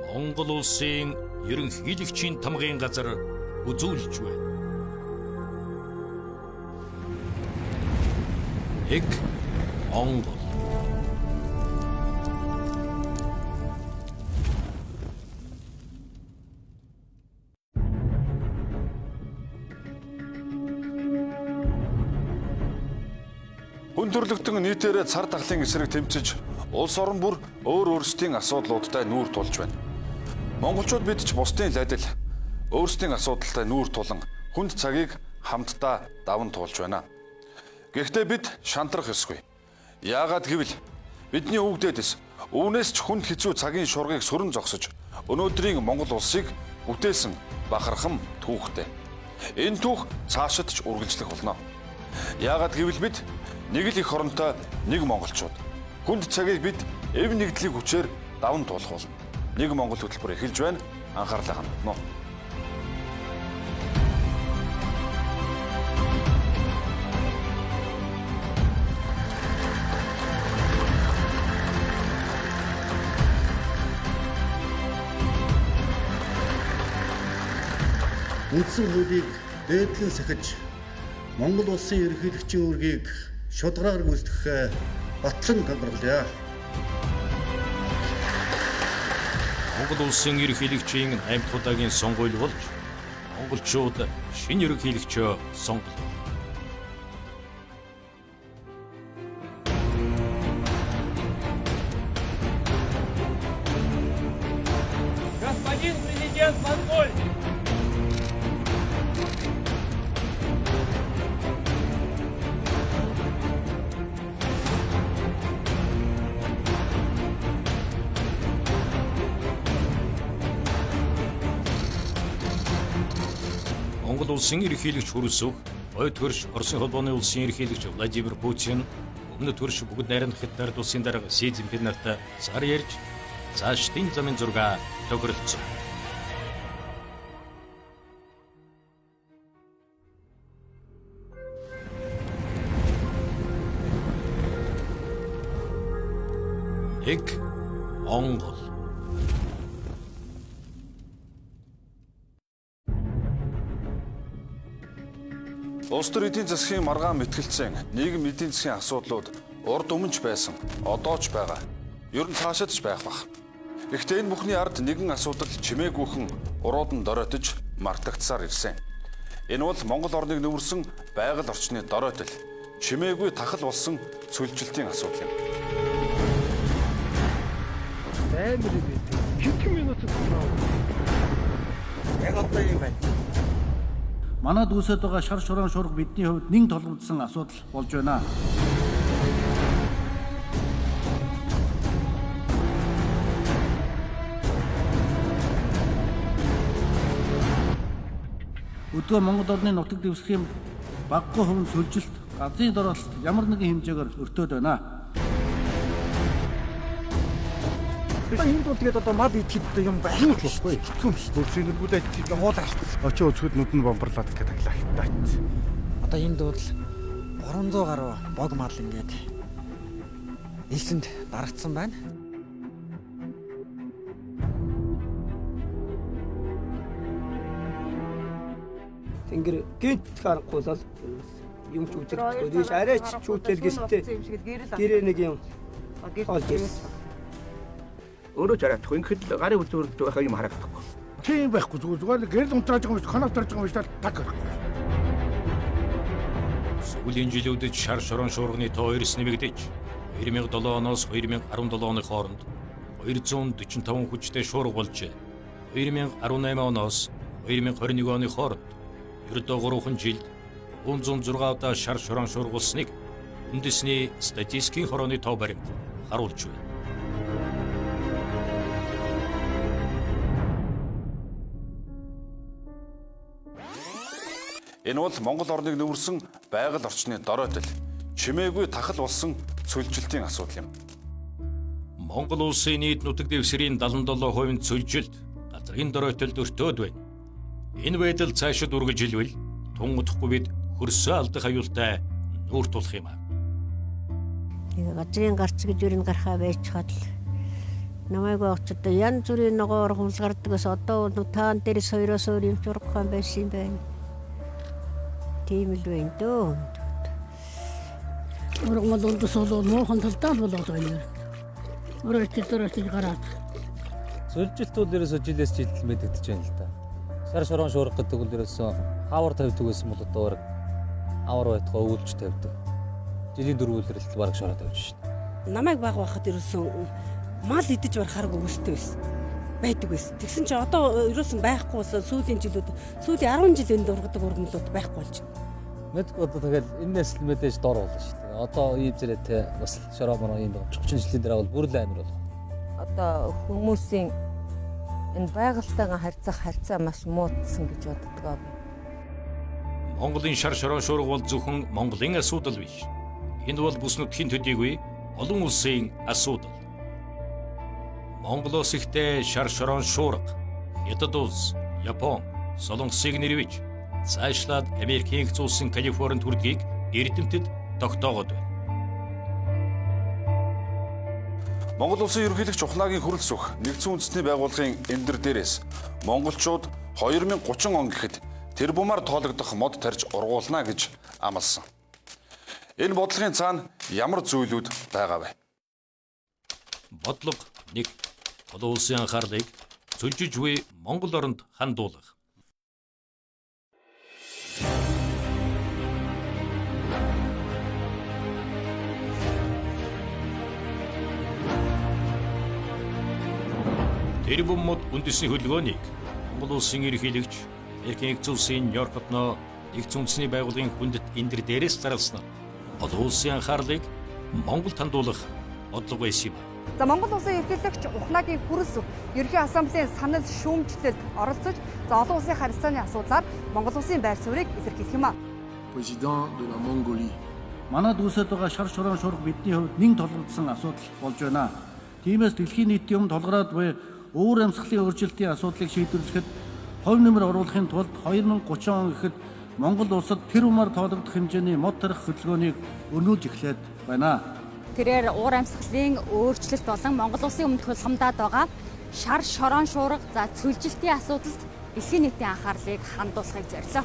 Монгол улсын ерөнхийлөгчийн тамгын газар үзүүлж байна. Нэг Монгол. Хүн төрлөختөн нийтээрээ цар тахлын эсрэг тэмцэж улс орон бүр өөр өөрсдийн асуудлуудтай нүүр тулж байна. Монголчууд бид ч бусдын л адил өөрсдийн асуудалтай нүүр тулан хүнд цагийг хамтдаа даван туулж байна. Гэхдээ бид шантрах ёсгүй. Яагаад гэвэл бидний өвгдөөдөөс үүнээс ч хүнд хэцүү цагийн шургийг сөрөн зогсож өнөөдрийн Монгол улсыг бүтээсэн бахархан түүхтэй. Энэ түүх цаашид ч үргэлжлэх болно. Яагаад гэвэл бид нэг л эх оронтой нэг монголчууд. Хүнд цагийг бид эв нэгдлийн хүчээр даван туулах болно. Нэг Монгол хөтөлбөр эхэлж байна. Анхаарлаа хандна. Үндсэн хуулийг дээдлэн сахиж Монгол улсын ерөнхийлөгчийн үүргийг шударгаар гүйцэтгэхээ батлан томруулъя. Монгол улсын ерөнхийлөгчийн 8 дахь удаагийн сонгуул болж монголчууд шинэ ерөнхийлөгчөө сонголоо. Господин президент Монголии! Монгол улсын ерөнхийлөгч Хүрэлсүх, хойд хөрш Оросын холбооны улсын ерөнхийлөгч Владимир Путин, өмнөд хөрш бүгд найрамдах Хятад улсын дарга Си Цзиньпин нарт зар ярьж цаашдын замын зургаа тохиролцсон. Нэг Монгол. Улс төр эдийн засгийн маргаан мэтгэлцэн нийгэм эдийн засгийн асуудлууд урд өмнө ч байсан, одоо ч байгаа. Ер нь цаашид ч байх бах. Гэхдээ энэ бүхний ард нэгэн асуудал чимээгүйхэн урууд нь доройтож мартагдсаар ирсэн. Энэ бол Монгол орныг нөмөрсөн байгаль орчны доройтол, чимээгүй тахал болсон цөлжилтийн асуудал юм. Амар юм байна. Хэдэн минут тунаа. Яг одоо юм байна. Манад үүсээд байгаа шар шураан шуурга бидний хувьд нэн тулгамдсан асуудал болж байна. Өдгөө Монгол орны нутаг дэвсгэрийн багагүй хувийн сөлжилт, газрын дороолт ямар нэгэн хэмжээгээр өртөөд байна. Энд бол тэгээд одоо мал идэхэд юм байхгүй байхгүй. Хэцүү юм шүү. Хөрсөнөргүүдээ Уулаа шүү. очиж үзэхэд нүд нь бомбарлаад гэдэг таглаа хитаач. Одоо энд бол 300 гаруй бог мал ингээд элсэнд дарагдсан байна. Тэнгэр гинт харахгүй л юм ч үзэгдэхгүй. Тийш арайч чүүтэл гэртээ гэрээ нэг юм олж ирсэн. Өөрөө ч харагдахгүй. Ингээд л гарын үзүүрд байх юм харагдахгүй. Тийм байхгүй зүгээр л гэрэл унтрааж байгаа юм шиг конов тарж байгаа юм шиг таг харахгүй. Сүүлийн жилүүдэд шар шорон шуурганы тоо 9 нэмэгдэж 2007 оноос 2017 оны хооронд 245 хүчтэй шуурга болж 2018 оноос 2021 оны хооронд ердөө 3 жилд 306 удаа шар шорон шуургуулсныг үндэсний статистикийн хорооны тоо баримт харуулж байна. Энэ бол Монгол орныг нөмөрсөн байгаль орчны доройтол, чимээгүй тахал болсон цөлжилтийн асуудал юм. Монгол улсын нийт нутаг дэвсгэрийн 77% цөлжилт газрын доройтолд өртөөд байна. Энэ байдал цаашид үргэлжилвэл тун удахгүй бид хөрсөө алдах аюултай нүүр тулах юм. Тэгээ газрын гарц гэж ер нь гарахаа байж хаад л Намайг огч одоо янз бүрийн ногоор хумсгардагс одоо таан дээрс хоёроос өөр юм чурах юм байсан юм байна. Тийм л байна дөө. Ургамал үндэс бол муухан талдаа л болоод байна. Өрөө ичил гараад. Сүлжилт бол ерөөсөө жилээс жилд мэдэгдэж байна л да. Шар шорон шуурга гэдэг бол ерөөсөө хавар тавьдаг байсан бол одоо бараг авар байтугай өвөлж тавьдаг. Жилийн дөрвөн үлрэлт бараг шороо тавьж шин. Намайг баг байхад ерөөсөн мал идэж барахааргүй өстэй байсан. Байдаг байсан. Тэгсэн чинь одоо ерөөсөн байхгүй болсон сүүлийн жилүүд сүүлийн 10 жил энд ургадаг ургамлууд байхгүй болж байна. Мэдгүй одоо тэгэл энэс л мэдээж дор болно шүү дээ. Одоо ийм зэрэгтэй бас шороо мороо ийм 30 жилийн дараа бол бүр л амар болох. Одоо хүмүүсийн энэ байгальтайгаа харьцах харьцаа маш муудсан гэж боддог. Монголын шар шорон шуурга бол зөвхөн Монголын асуудал биш. Энэ бол бүс нутгийн төдийгүй олон улсын асуудал. Монголоос ихтэй шар шорон шуурга, Хятад улс, Япон, Солонгосыг нэрвэж цаашлаад Америкийн нэгдсэн улсын Калифорни төрдгийг эрдэмтэд тогтоогод байна. Монгол улсын ерөнхийлөгч Ухнаагийн хүрэлцүх нэгдсэн үндэсний байгууллагын эндэр дээрээс монголчууд 2030 он гэхэд тэрбумаар тоологдох мод тарьж ургуулна гэж амласан. Энэ бодлогын цаана ямар зүйлүүд байгаа вэ? Бодлого 1. Олон улсын анхаарлыг цөлжиж буй Монгол оронд хандуулах. Тэрбум мод үндэсний хөдөлгөөнийг Монгол улсын ерөнхийлөгч Америкийн нэгдсэн улсын Нью-Йорк хотноо нэгдсэн үндэсний байгууллагын хүндэт эндэр дээрээс зарласнаар олон улсын анхаарлыг Монголд хандуулах бодлого байсан юм. За Монгол улсын ерөнхийлөгч Ухнаагийн хүрэлцэх Ерөнхий Ассамблеийн санал шүүмжлэлд оролцож за олон улсын харилцааны асуудлаар Монгол улсын байр суурийг илэрхийлэх юм а. Président de la Mongolie. Манад үүсээд байгаа шар шорон шуурга бидний хувьд нэн тулгамдсан асуудал болж байна. Тиймээс дэлхийн нийтийн өмнө тулгараад буй уур амьсгалын өөрчлөлтийн асуудлыг шийдвэрлэхэд хувь нэмэр оруулахын тулд 2030 он гэхэд Монгол улсад тэрбумаар тоологдох хэмжээний мод тарих хөдөлгөөнийг өрнүүлж эхлээд байна. Тэрээр уур амьсгалын өөрчлөлт болон Монгол улсын өмнө тулгамдаад байгаа шар шорон шуурга за цөлжилтийн асуудалд дэлхийн нийтийн анхаарлыг хандуулахыг зорилоо.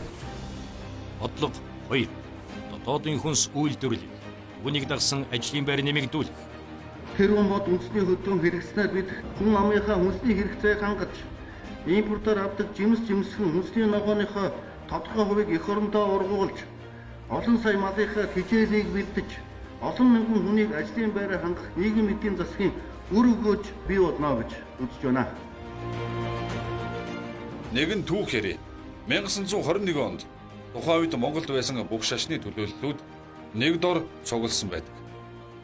Бодлого 2. Дотоодын хүнс үйлдвэрлэл, үүнийг дагсан ажлын байр нэмэгдүүлэх. Тэрбум мод үндэсний хөдөлгөөн хэрэгжсэнээр бид хүн амынхаа хүнсний хэрэгцээг хангаж, импортоор авдаг жимс жимсхэн хүнсний ногооныхоо тодорхой хувийг эх орондоо ургуулж, олон сая малынхаа хичээлийг бэлдэж, олон мянган хүнийг ажлын байраар хангах нийгэм эдийн засгийн үр өгөөж бий болно гэж үзэж байна. Нэгэн түүх ярив. 1921 онд тухайн үед Монголд байсан бүх шашны төлөөллүүд нэг дор цугласан байдаг.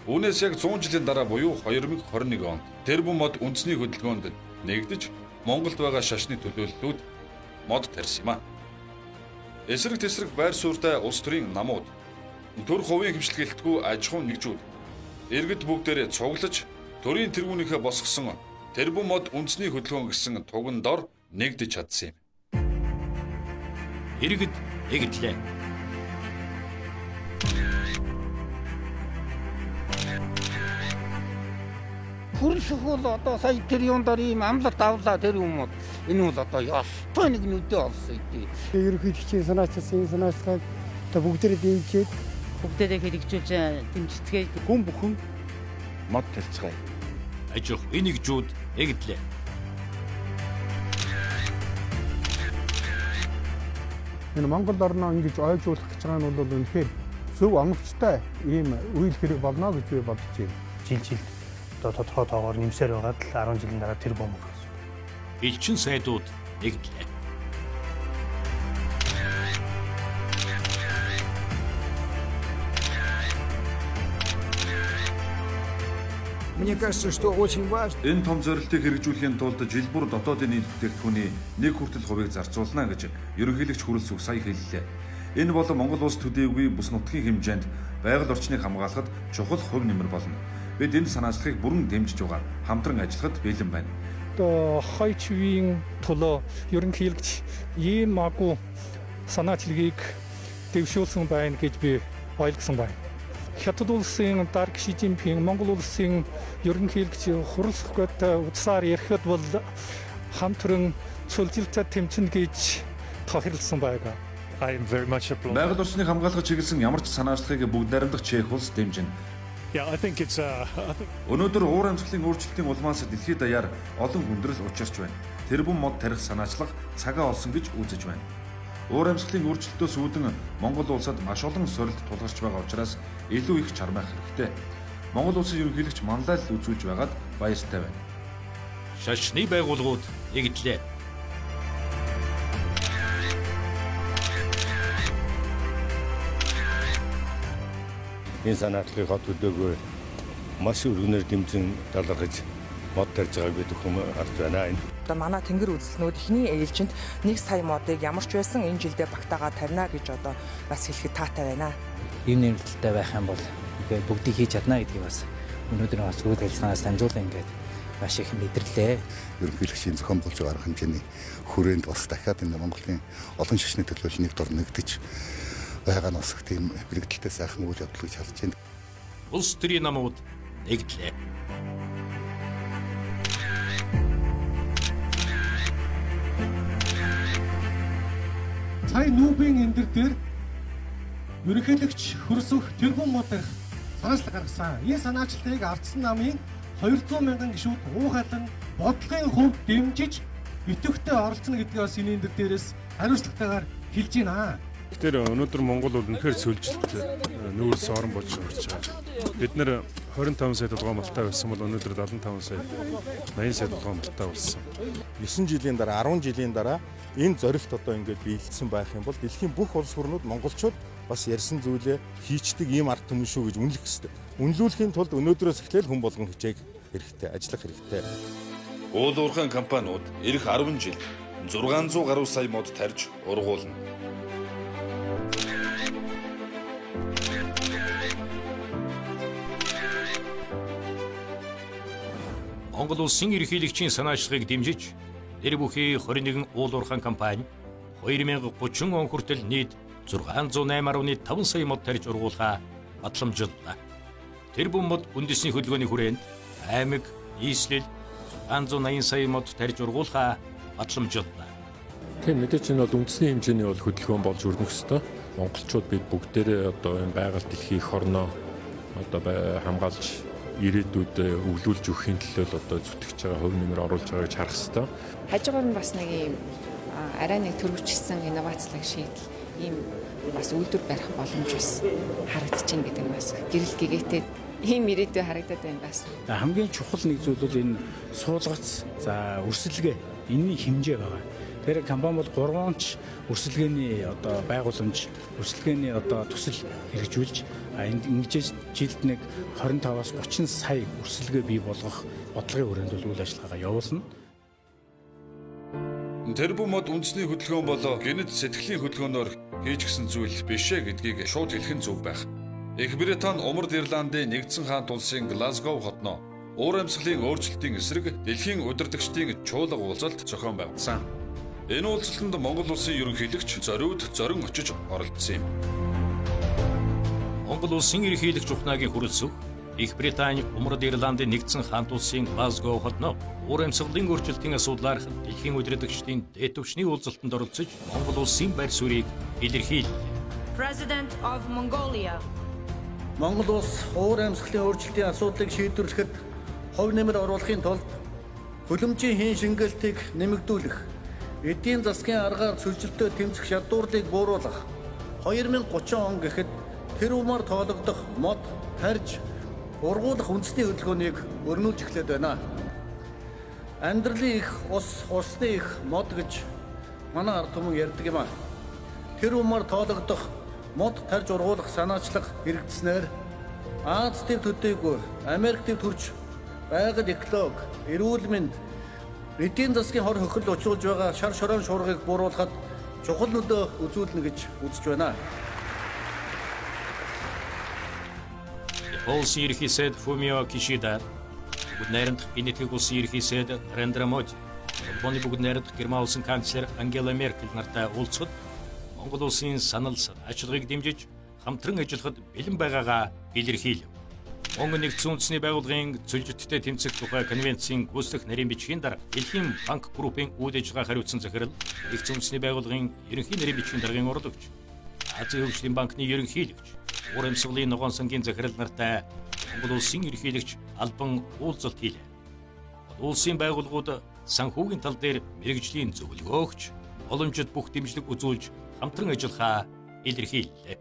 Үүнээс яг 100 жилийн дараа буюу 2021 онд тэрбум мод үндэсний хөдөлгөөнд нэгдэж Монголд байгаа шашны төлөөллүүд мод тарьсан юм а. Эсрэг тэсрэг байр суурьтай улс төрийн намууд, төр хувийн хэмжлэгэлтгүй аж ахуйн нэгжүүд иргэд бүгдээрээ цуглаж төрийн тэргүүнийхээ босгосон тэрбум мод үндэсний хөдөлгөөн гэсэн туган дор нэгдэж чадсан юм. Иргэд нэгдлээ. Хүрэлцэх бол одоо сая тэр юун дор ийм амлалт авлаа тэр юм уу. Энэ бол одоо ёстой нэг нүдэ олсон юм. Ерөнхийлөгчийн санаачилсан энэ санаачлагыг одоо бүгдээрээ дэмжиж бүгдээрээ хэрэгжүүлж дэмжицгээе. Хүн бүхэн мод тарьцгаая. Аж ахуйн нэгжүүд нэгдлээ. Энэ Монгол орноо ингэж ойжуулах гэж байгаа нь бол үнэхээр зөв оновчтой ийм үйл хэрэг болно гэж би бодож байна. Жил-жилд одоо тодорхой тоогоор нэмсээр байгаад л 10 жилийн дараа тэр бомб гэсэн. Элчин сайдууд нэгдлээ. Мне кажется, что очень важно. Энэ том зорилтыг хэрэгжүүлэхийн тулд жил бүр дотоодын нийт бүтээгдэхүүний нэг хүртэл хувийг зарцуулна гэж ерөнхийлөгч хүрэлцэх сая хэллээ. Энэ бол Монгол улс төдийгүй бүс нутгийн хэмжээнд байгаль орчныг хамгаалахад чухал хувь нэмэр болно. Бид энэ санаачлагыг бүрэн дэмжиж байгаа. Хамтран ажиллахад бэлэн байна. Одоо хойч үеийн төлөө ерөнхийлөгч ийм агуу санаачлагыг дэвшүүлсэн байна гэж би ойлгосон байна. Хятад улсын дарга Ши Жинпин, Монгол улсын ерөнхийлөгч Хуралсхгүйтэй утсаар ярихад бол хамтран цөлжилтөд тэмцэнэ гэж тохирлсон байгаа. I am very much applaud. Байгаль орчныг хамгаалах чиглэсэн ямар ч санаачлагыг бүгд найрамдах Чех улс дэмжинэ. Yeah, I think it's I think Өнөөдөр уур амьсгалын өөрчлөлтийн улмаас дэлхийд даяар олон хүндрэл учирч байна. Тэрбум мод тарих санаачлах цагаа олсон гэж үзэж байна. Уур амьсгалын өөрчлөлтөөс үүдэн Монгол улсад маш олон сорилт тулгарч байгаа учраас илүү их чармайх хэрэгтэй. Монгол улсын ерөнхийлөгч манлайлал үзүүлж байгаад баяртай байна. Шашны байгууллагууд нэгдлээ. Энэ санаачлагыг хот хөдөөгөө маш өргөнөөр дэмжин даларгаж мод тарьж байгааг бид бүхэн харж байна. Одоо манай тэнгэр үзэлтнүүд эхний ээлжинд 1 сая модыг ямар ч байсан энэ жилдээ багтаагаа тарина гэж одоо бас хэлэхэд таатай байна. Ийм нэмэлттэй байх юм бол ингээд бүгдийг хийж чадна гэдгийг бас өнөөдөр бас үйл ажиллагаас дамжуулан ингээд маш их мэдэрлээ. Ерөнхийлөгчийн зохион байгуулж байгаа арга хэмжээний хүрээнд бас дахиад энэ Монголын олон шашны төлөөлөл нэг дор нэгдэж байгаа нь бас их тийм бэлэгдэлтэй сайхан үйл явдал гэж харж байна. Улс төрийн намууд нэгдлээ. Сая нүүбийн эндэр дээр ерөнхийлөгч Хөрсөх тэрбум мод тарих санаачлал гаргасан. Энэ санаачлагыг ардсан намын 200 мянган гишүүд уухайлан бодлогын хувьд дэмжиж идэвхтэй оролцоно гэдгийг бас энэ эндэр дээрээс хариуцлагатайгаар хэлж байна. Тэгэхээр өнөөдөр Монгол бол үнэхээр сөлжилт нүүрс орон болж орж байгаа. Бид нэр 25 сая толгой малтай байсан бол өнөөдөр 75 сая 80 сая толгой малтай болсон. 9 жилийн дараа 10 жилийн дараа энэ зорилт одоо ингээд биелэлсэн байх юм бол дэлхийн бүх улс орнууд монголчууд бас ярьсан зүйлээ хийчдэг ийм ард түмэн шүү гэж үнэлэх ёстой. Үнэлүүлэхийн тулд өнөөдрөөс эхлээл хүн болгон хичээх хэрэгтэй, ажиллах хэрэгтэй. Уул уурхайн компаниуд ирэх 10 жилд 600 гаруй сая мод тарьж ургуулна. Монгол улсын ерөнхийлөгчийн санаачлагыг дэмжиж нэр бүхий 21 уул уурхайн компани 2030 он хүртэл нийт 608.5 сая мод тарьж ургуулгаа батламжиллаа. Тэрбум мод үндэсний хөдөлгөөний хүрээнд аймаг, нийслэл 680 сая мод тарьж ургуулгаа батламжиллаа. Тийм, мэдээч энэ бол үндэсний хэмжээний бол хөдөлгөөн болж өрнөх ёстой. Монголчууд бид бүгдээрээ одоо энэ байгаль дэлхий эх орноо одоо хамгаалж ирээдүйд өвлүүлж өгөхийн төлөө л одоо зүтгэж байгаа, хувь нэмэр оруулж байгаа гэж харах ёстой. Хажуугаар нь бас нэг юм арай нэг төрөвчсөн инновацлог шийдэл ийм бас үйлдвэр барих боломж бас харагдаж байна гэдэг нь бас гэрэл гэгээтэй ийм ирээдүй харагдаад байна бас. Хамгийн чухал нэг зүйл бол энэ суулгац, за өрсөлгөө энэний хэмжээ байгаа. Тэгэхээр компани бол 3 ч өрсөлгээний одоо байгууламж, өрсөлгээний одоо төсөл хэрэгжүүлж энд ингэж жилд нэг 25-аас 30 сая өрсөлгөө бий болгох бодлогын хүрээнд бол үйл ажиллагаагаа явуулна. Тэрбум мод үндэсний хөдөлгөөн бол гэнэт сэтгэлийн хөдөлгөөнөөр хийж гисэн зүйл биш ээ гэдгийг шууд хэлэх нь зөв байх. Их Британи Умард Ирландын нэгдсэн хаант улсын Глазгов хотноо уур амьсгалын өөрчлөлтийн эсрэг дэлхийн удирдагчдын чуулга уулзалт зохион байгуулсан. Энэ уулзалтанд Монгол улсын ерөнхийлөгч зориуд зорин очиж оролцсон юм. Монгол улсын ерөнхийлөгч Ухнаагийн хүрэлцэх Их Британи, Умард Ирландын нэгдсэн хаант улсын Глазгов хотноо уур амьсгалын өөрчлөлтийн асуудлаар дэлхийн удирдагчдын дээд түвшний уулзалтанд оролцож Монгол улсын байр суурийг илэрхийллээ. President of Mongolia. Монгол улс уур амьсгалын өөрчлөлтийн асуудлыг шийдвэрлэхэд хувь нэмэр оруулахын тулд хөлөмжийн хийн шингээлтийг нэмэгдүүлэх, эдийн засгийн аргаар сүлжилтөд тэмцэх шалдуурлыг бууруулах, 2030 он гэхэд тэр умаар тоологдох мод тарьж ургуулах үндэсний хөдөлгөөнийг өрнүүлж эхлээд байна. Амьдралын их ус, усны их мод гэж манай ард түмэн ярьдаг юм аа. Тэр умаар тоологдох мод тарьж ургуулах санаачлаг хэрэгжснээр Аз төв төдийгүй Америк төв төрж байгаль экологи, эрүүл мэнд, эдийн засгийн хор хохирол учруулж байгаа шар шорон шуургыг бууруулахад чухал нөлөө үзүүлнэ гэж үзэж байна. Япон улсын ерөнхий сайд Фумио Кишида, бүгд найрамдах Энэтхэг улсын ерөнхий сайд Нарендра Моди, холбооны бүгд найрамдах Герман улсын канцлер Ангела Меркель нартай уулзахад Монгол улсын санал санаачлагыг дэмжиж хамтран ажиллахад бэлэн байгаагаа илэрхийлэв. Мөн нэгдсэн үндэсний байгууллагын цөлжиттэй тэмцэх тухай конвенцийн гүйцэтгэх нарийн бичгийн дарга, Дэлхийн банк группийн үйл ажиллагаа хариуцсан захирал, нэгдсэн үндэсний байгууллагын ерөнхий нарийн бичгийн даргын орлогч, Азийн хөгжлийн банкны ерөнхийлөгч, Уур амьсгалын ногоон сангийн захирал нартай Монгол улсын ерөнхийлөгч албан уулзалт хийлээ. Улсын байгууллагууд санхүүгийн тал дээр мэргэжлийн зөвлөгөөгч, боломжит бүх дэмжлэг үзүүлж хамтран ажиллахаа илэрхийллээ.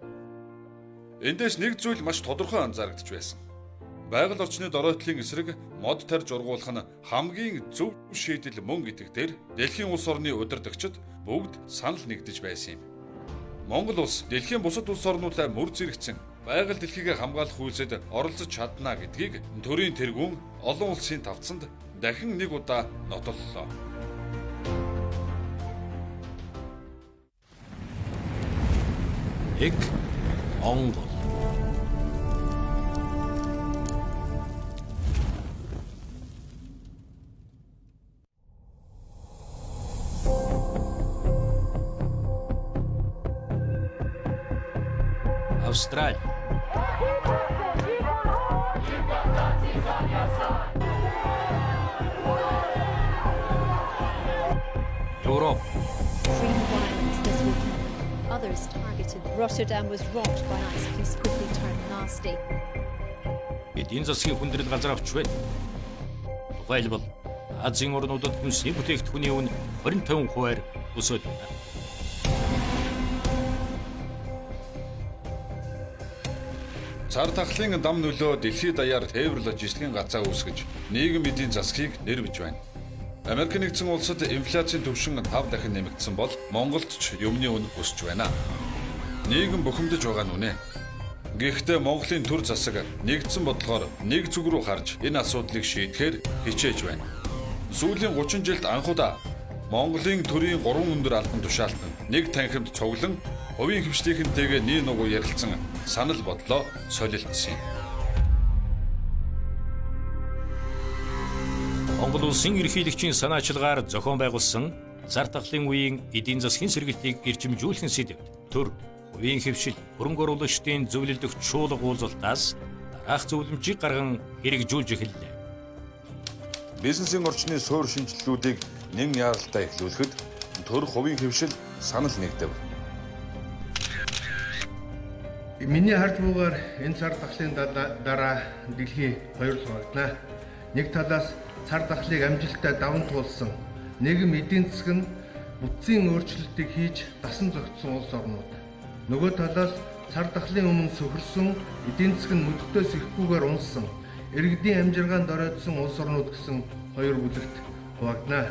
Эндээс нэг зүйл маш тодорхой анзаарэгдэж байсан. Байгаль орчны доройтлын эсрэг мод тарж ургуулах нь хамгийн зөв шийдэл мөн гэдэг дээр дэлхийн улс орны удирдагчид бүгд санал нэгдэж байсан юм. Монгол улс дэлхийн бусад улс орнуудтай мөр зэрэгцэн байгаль дэлхийг хамгаалах үйлсэд оролцож чадна гэдгийг төрийн тэргүүн олон улсын тавцанд дахин нэг удаа нотоллоо. Нэг Монгол. Австрали. Европ. Others targeted. Rotterdam was rocked by ice. Police quickly turned nasty. Эдийн засгийн хүндрэл газар авч байна. Тухайлбал Азийн орнуудад хүнсний бүтээгдэхүүний үн 25%-аар өсөж байна. Цар тахлын дам нөлөө дэлхийд даяар тээвэр логистикийн гацаа үүсгэж нийгэм эдийн засгийг нэрвэж байна. Америк нэгдсэн улсад инфляцийн түвшин 5 дахин нэмэгдсэн бол Монголд ч юмны үн өсөж байна. Нийгэм бухимдаж байгаа нь үнэ. Гэхдээ Монголын төр засаг нэгдсэн бодлогоор нэг зүг рүү харж энэ асуудлыг шийдэхээр хичээж байна. Сүүлийн 30 жилд анхудаа Монголын төрийн 3 өндөр албан тушаалтан нэг танхимд цуглан хувийн хэвшлийнхэнтэйгээ нэг нугуу ярилцсан санал бодлоо солилцсон юм. Монгол улсын ерөнхийлөгчийн санаачилгаар зохион байгуулсан зар тахлын үеийн эдийн засгийн сэргэлтийг эрчимжүүлэх сэдэвт төр хувийн хэвшил хөрөнгө оруулагчдын зөвлөлдөх чуулга уулзалтаас дараах зөвлөмжийг гарган хэрэгжүүлж эхэллээ. Бизнесийн орчны суур шинжилгүүдийг нэн яаралтай эхлүүлэхэд төр хувийн хэвшил санал нэгдэв. Миний харж буйгаар энэ цар тахлын дараа дэлхий хоёр хуваагдана. Нэг талаас цар тахлыг амжилттай даван туулсан нийгэм эдийн засаг нь бүтцийн өөрчлөлтийг хийж дасан зохицсон улс орнууд. Нөгөө талаас цар тахлын өмнө сөхөрсөн эдийн засаг нь мөддөөс ихэхгүйгээр унсан иргэдийн амжиргаанд оройтсон улс орнууд гэсэн хоёр бүлэгт хуваагдана.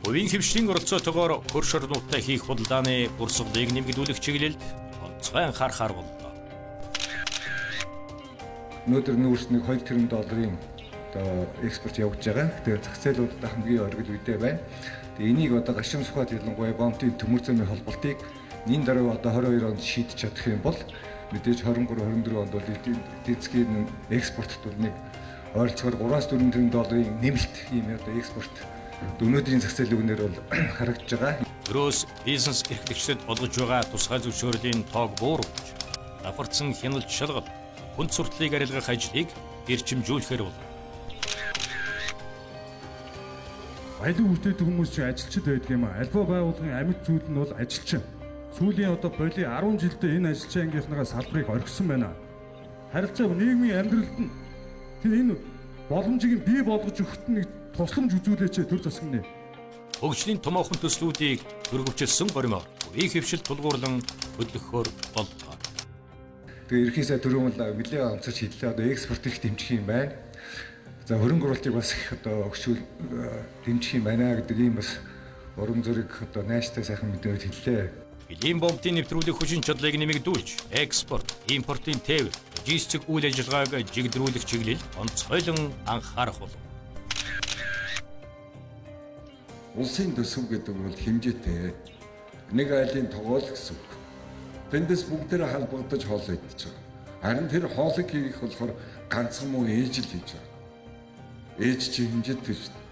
Хувийн хэвшлийн оролцоотойгоор хөрш орнуудтай хийх худалдааны урсгалыг нэмэгдүүлэх чиглэлд онцгой анхаарахаар боллоо. Өнөөдөр нүүрс нэг 2 тэрбум долларын одоо экспорт явагдаж байгаа. Тэгэхээр зах зээлүүд хамгийн оргил үедээ байна. Тэгээ энийг одоо гашим сухад ялангуяа бомтын төмөр замын холболтыг энэ дараа одоо 22 онд шийдэж чадах юм бол мэдээж 23 24 онд бол эдийн засгийн экспортт бол нэг ойролцоогоор 3-4 тэрбум долларын нэмэлт ийм одоо экспорт өнөөдрийн зах зээлийн үнээр бол харагдаж байгаа. Төрөөс бизнес эрхлэгчдэд олгож байгаа тусгай зөвшөөрлийн тоог бууруулж, давхарцсан хяналт шалгалт, хүнд суртлыг арилгах ажлыг эрчимжүүлэхээр болно. Баялаг бүтээдэг хүмүүс чинь ажилчид байдаг юм аа. Альва байгууллагын амьд зүйл нь бол ажилчин. Сүүлийн одоо боли 10 жилдээ энэ ажилчин ангийнхныгаа салбарыг орхисон байна. Харилцаа нийгмийн амьдралд нь тэр энэ боломжийг бий болгож өгөхөд нэг тусламж үзүүлээч төр засаг нэ. Хөгжлийн томоохон төслүүдийг өргөвчлсөн горимоор хувийн хэвшил тулгуурлан хөдлөхөөр боллоо. Тэгээ ерхий сай түрүүн нэлээд онцорч хэллээ. Одоо экспорт их дэмжих юм байна. За хөрөнгө оруулалтыг бас их одоо өгшүүл дэмжих юм байна гэдэг ийм бас урам зориг одоо найштай сайхан мэдээлэл хэллээ. Хөлийн бомбын нэвтрүүлэх хүчин чадлыг нэмэгдүүлж, экспорт, импортын тээвэр, логистик үйл ажиллагааг жигдрүүлэх чиглэл онцгойлон анхаарах болов. Улсын төсөв гэдэг бол хэмжээтэй. Нэг айлын тогоол гэсэн үг. Тэндээс бүгдээрээ халбагдаж хоол идэж байгаа. Харин тэр хоолыг хийх болохоор ганцхан муу ээж л хийж байгаа. Ээж чи хэмжээтэй шүү дээ.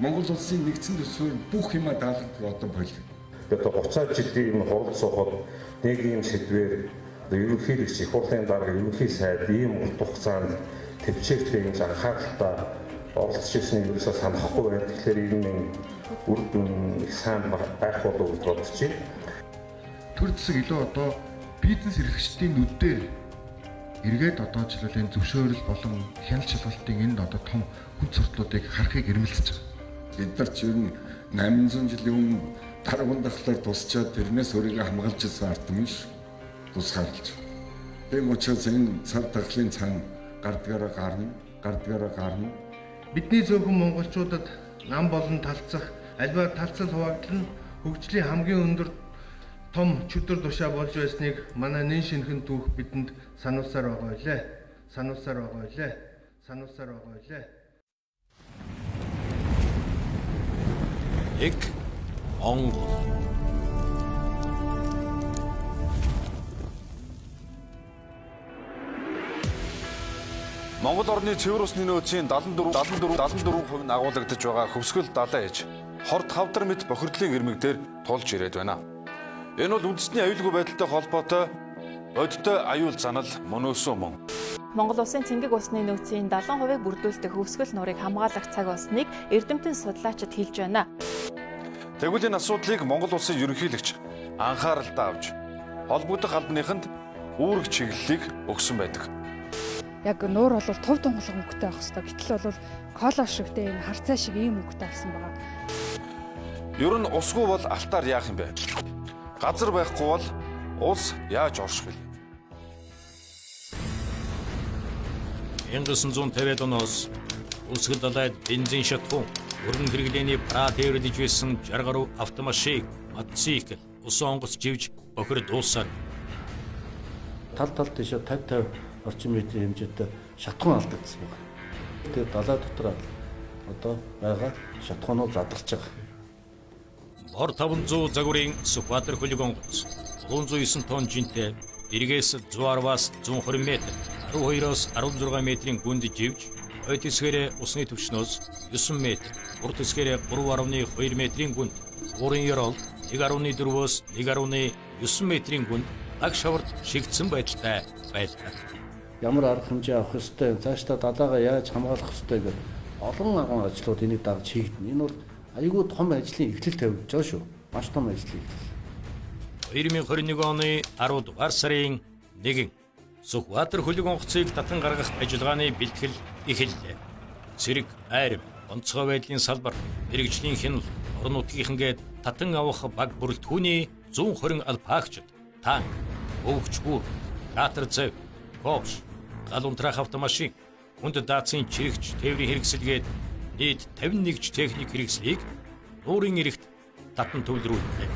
Монгол улсын нэгдсэн төсвөр бүх юма даалгадаг одоо болов. Одоо 30 жилийн энэ хурал суухад нэг ийм сэдвээр Одоо ерөнхийлөгч, их хурлын дарга, ерөнхий сайд ийм урт хугацаанд төвчээртэй ингэж анхааралтай оролцож ирснийг ерөөсөө санахгүй байна. Тэгэхээр энэ үр дүн их сайн байх болов уу гэж бодож байна. Төр зэсэг илүү одоо бизнес эрхлэгчдийн нүдээр эргээд одоо жишээлбэл энэ зөвшөөрөл болон хяналт шалгалтын энд одоо том хүнд суртлуудыг харахыг эрмэлзэж байгаа. Бид нар ч ер нь 800 жилийн өмнө дарган дахлаар тусчаад тэрнээс өөрийгөө хамгаалж ирсэн ард түмэн ш тусгаарлаж. Тийм учраас энэ цар тахлын цан гардгаараа гарна. Бидний цөөхөн монголчуудад нам болон талцах альва талцал хуваагдал нь хөгжлийн хамгийн өндөр том чөтгөр тушаа болж байсныг манай нэн шинхэн түүх бидэнд сануулсаар байгаа билээ. Сануулсаар байгаа билээ. Сануулсаар байгаа билээ. Нэг Монгол. Монгол орны цэвэр усны нөөцийн 74% нь агуулгадж байгаа хөвсгөл далайн ээж хорт хавдар мэт бохирдлын ирмэг дээр тулж ирээд байна. Энэ бол үндэсний аюулгүй байдалтай холбоотой бодиттой аюул занал мөн өөсөө мөн. Монгол улсын цэнгэг усны нөөцийн 70%-ыг бүрдүүлдэг хөвсгөл нуурыг хамгаалах цаг болсныг эрдэмтэн судлаачид хэлж байна. Тэгвэл энэ асуудлыг Монгол улсын ерөнхийлөгч анхааралдаа авч холбогдох албаныханд үүрэг чиглэлийг өгсөн байдаг. Яг нуур бол тув тунгалаг мөнгөтэй байх хэвээр. Гэтэл бол кола шигтэй энэ харцаа шиг ийм мөнгөтэй болсон байгаа. Ер нь усгүй бол алтаар яах юм бэ? Газар байхгүй бол улс яаж орших вэ? 1950-ад оноос Хөвсгөл далайд бензин шатхуун, өргөн хэрэглээний пра тээвэрлэж байсан 60 гаруй автомашин, мотоцикл, усан онгоц живж бохир дууссаар. Тал тал тийшээ 50 орчим метрийн хэмжээтэй шатхуун алдагдсан байна. Тэгээд далай дотор одоо байгаа шатхуунууд задарч байгаа. Бор 500 загварын Сүхбаатар хөлөг онгоц 309 тонн жинтэй эргээс 110-аас 120 метр, 12-оос 16 метрийн гүнд живж, хойд хэсгээрээ усны түвшнөөс 9 метр, урд хэсгээрээ 3.2 метрийн гүнд, уурын ёроол 1.4-өөс 1.9 метрийн гүнд аг шаварт шигдсэн байдалтай байлаа. Ямар арга хэмжээ авах ёстой, цаашдаа далайгаа яаж хамгаалах ёстой гэдэг олон агуун ажлууд энийг дагаж хийгдэнэ. Энэ бол айгүй том ажлын эхлэл тавигдж байгаа шүү. Маш том ажлын эхлэл. 2021 оны 10 дугаар сарын 1 Сүхбаатар хөлөг онгоцыг татан гаргах ажиллагааны бэлтгэл эхэллээ. Цэрэг, айрам, онцгой байдлын салбар, мэргэжлийн хяналт, орон нутгийнхангээд татан авах баг бүрэлдэхүүний 120 алпаагчид, танк, өвөгч гүр, катер зэв, ковш, гал унтраах автомашин, хүнд даацын чирэгч тээврийн хэрэгсэлгээд нийт 51 ч техник хэрэгслийг нуурын эрэгт татан төвлөрүүллээ.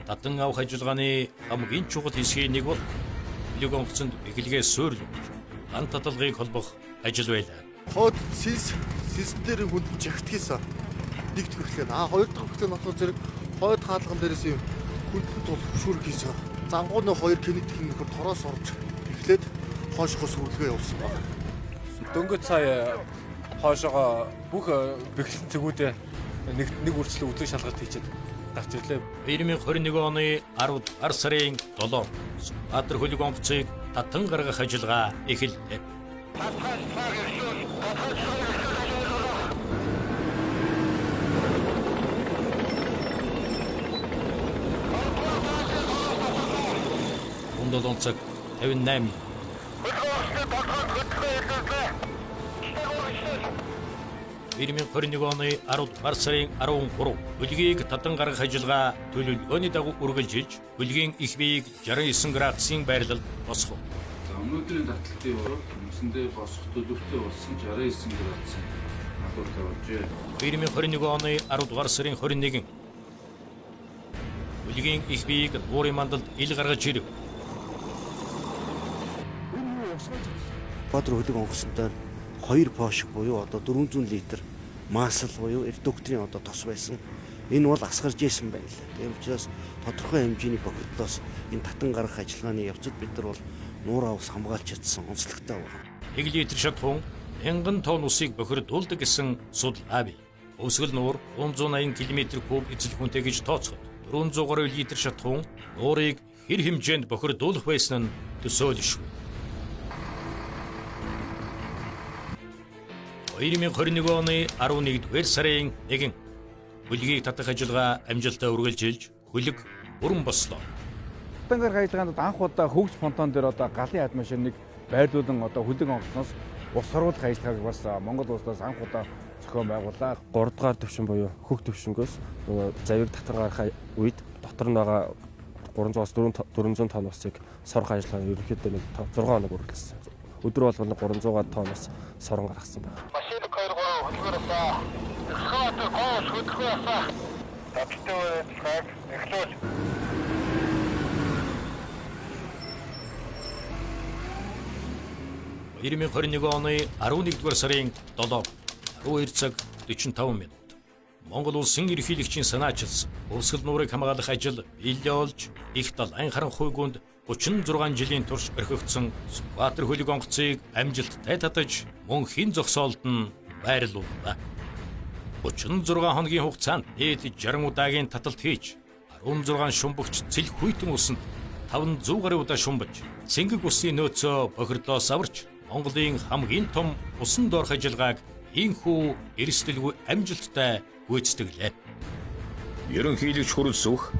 Татан авах ажиллагааны хамгийн чухал хэсгийн нэг бол хөлөг онгоцонд бэхлэгээ суйрлуулж, ган таталгыг холбох ажил байлаа. Хойд сэнсэн дээр хүнд жигтгэсэн. Нэг төрхлөө. Хоёр дахь төрхлөө нь болохоор зэрэг хойд хаалган дээрээс юм хүндэн тул хөшүүрэг хийж байгаа. Зангууны хоёр кенет нөхөр тороос орж эхлээд хойшоогоо сүрлэгээ явуулсан байна. Дөнгөж сая хойшоогоо бүх бэхлэн цэгүүдээ нэг үрчлэн үзэг шалгалт хийчихэд гарч ирлээ. 2021 оны 10 дугаар сарын 7 Сүхбаатар хөлөг онгоцыг татан гаргах ажиллагаа эхэллээ. 17 цаг 58 2021 оны 10 дугаар сарын 13 хөлгийг татан гаргах ажиллагаа төлөвлөгөөний дагуу үргэлжилж, хөлгийн их биеийг 69 градусын байрлалд босгов. За өнөөдрийн таталтын урал үндсэндээ босгох төлөвтэй болсон 69 градусын халууртай болжээ. 2021 оны 10 дугаар сарын 21 хөлгийн их биеийг нуурын мандалд ил гаргаж ирэв. Баатар хөлөг онгоцонтой 2 пошиг буюу одоо 400 литр масл буюу редукторын одоо тос байсан. Энэ бол асгарч исэн байна лээ. Тийм учраас тодорхой хэмжээний бохирдлоос энэ татан гаргах ажиллагааны явцад бид нар бол нуур авс хамгаалж чадсан онцлогтой байна. 1 литр шатхуун 1000 тонн усыг бохирдуулдаг гэсэн судалгаа бий. Өвсгөл нуур 380 км куб эзэлхүүнтэй гэж тооцоход 400 гаруй литр шатхуун нуурыг хэр хэмжээнд бохирдуулах байсан нь төсөөлшгүй. 2021 оны 11-р сарын 1 хөлгийг татах ажиллагаа амжилттай үргэлжилж хөлөг бүрэн бослоо. Хотон гарах ажиллагаанд анх удаа хөгж понтон дээр одоо галын хад машин нэг байрлуулан одоо хөлөг онгоцноос ус сорвуулах ажиллагааг бас Монгол улсаас анх удаа зохион байгууллаа. 3 дугаар төвшин буюу хөх төвшнгөөс нөгөө завийг татар гаргах үед дотор нь байгаа 300-аас 400 тонн усыг сорох ажиллагаа нь ерөнхийдөө нэг 6 хоног үргэлжилсэн. Өдөр болгоно 300 тонн ус сорон гаргасан байна. Машин 2 3 хөдөлгөөр асаа. Эхлээд гоос хөдөлгөөр асаа. Таттай ажиллагааг эхлүүл. 2021 оны 11-р сарын 7 12 цаг 45 минут. Монгол улсын ерөнхийлөгчийн санаачилсан өвсгөл нуурыг хамгаалах ажил биелээ олж их далайн харанхуйгүнд 36 жилийн турш орхигдсон Сүхбаатар хөлөг онгоцыг амжилттай татаж мөнхийн зогсоолд нь байрлууллаа. 36 хоногийн хугацаанд нийт 60 удаагийн таталт хийж 16 шумбагч цэлхүйтэн усанд 500 гаруй удаа шумбаж цэнгэг усны нөөцөө бохирдлоос аварч Монголын хамгийн том усан доорх ажиллагааг ийнхүү эрсдэлгүй амжилттай гүйцэтгэлээ. Ерөнхийлөгч Хүрэлсүх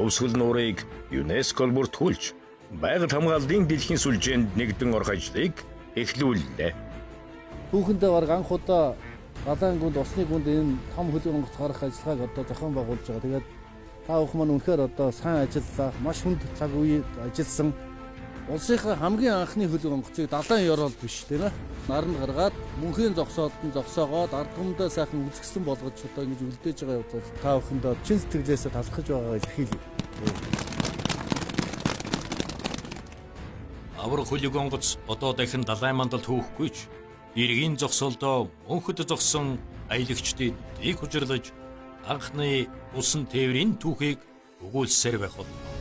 өвсгөл нуурыг ЮНЕСКО бүртгүүлж байгаль хамгааллын дэлхийн сүлжээнд нэгдэн орох ажлыг эхлүүллээ. Түүхэндээ бараг анх удаа далайн гүнд усны гүнд энэ том хөлөг онгоц гарах ажиллагааг одоо зохион байгуулж байгаа. Тэгээд та бүхэн маань үнэхээр одоо сайн ажиллалаа. Маш хүнд цаг үед ажилласан. Улсынхаа хамгийн анхны хөлөг онгоцыг далайн ёроолд биш тийм ээ. Наранд гаргаад мөнхийн зогсоолд нь зогсоогоод ард түмэндээ сайхан үзэсгэлэн болгож одоо ингэж үлдээж байгаа явдал та бүхэндээ чин сэтгэлээсээ талархаж байгаагаа илэрхийлье. Аврах хөлөг онгоц одоо дахин далайн мандалд хөөхгүй ч эргийн зогсоолдоо мөнхөд зогссон аялагчдын нүдийг хужирлаж анхны усан тээврийн түүхийг өгүүлсээр байх болно.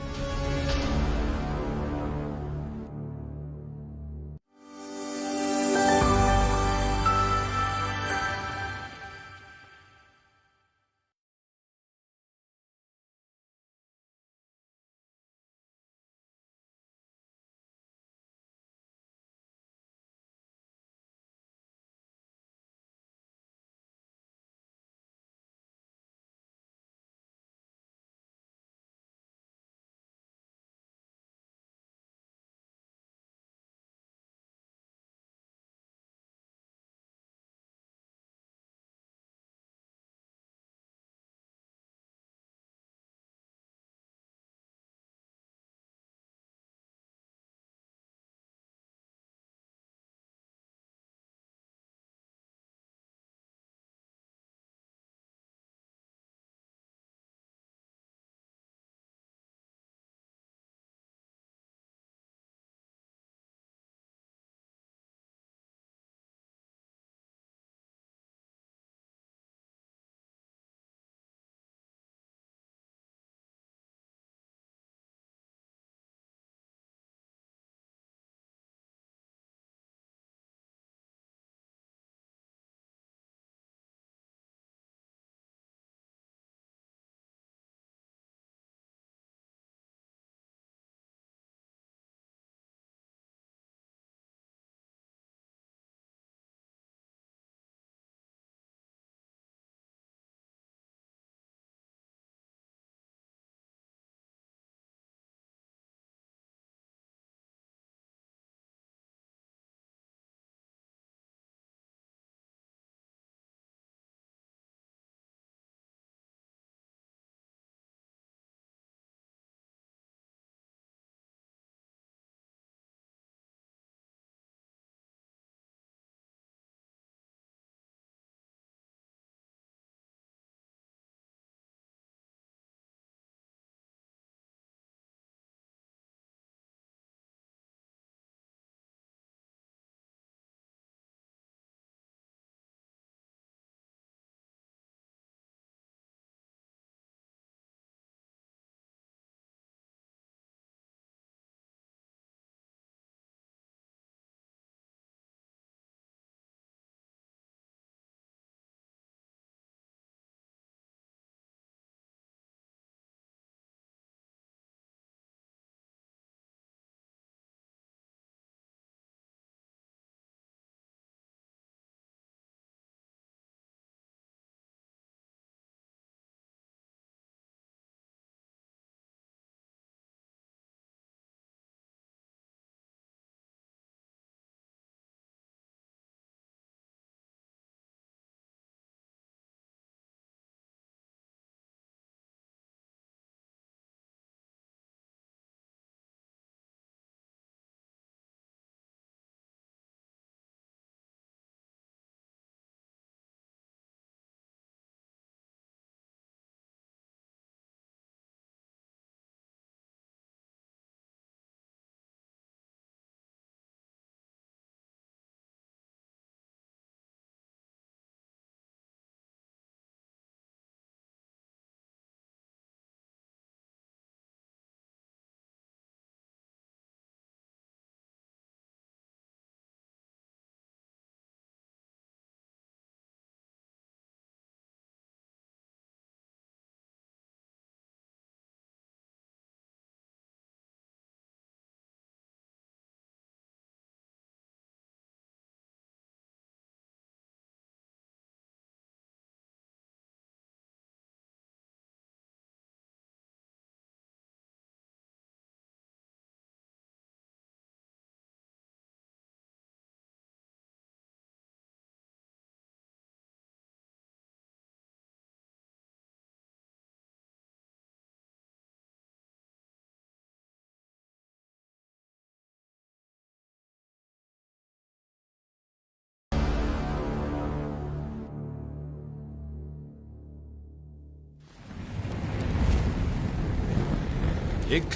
Нэг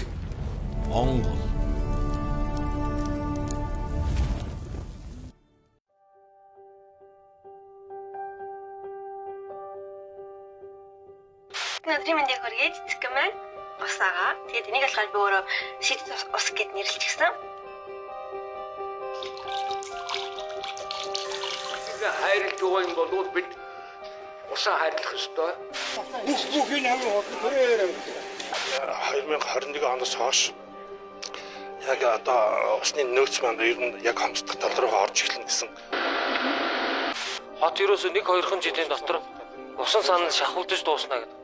Монгол. Өдрийн мэндийг хүргэе, цэцэг маань ус агаа. Тэгээд энийг болохоор би өөрөө шидэт ус гэд нэрлэчихсэн. Хайрлаж байгаа юм бол бид усаа хайрлах ёстой. Бүх бүхийг хамгийн хол 2021 оноос хойш яг одоо усны нөөц маань ер нь яг хомсдох тал руугаа орж эхэлнэ гэсэн. Хот ерөөсөө 1-2 жилийн дотор усан санал шахуулдаж дуусна гэдэг.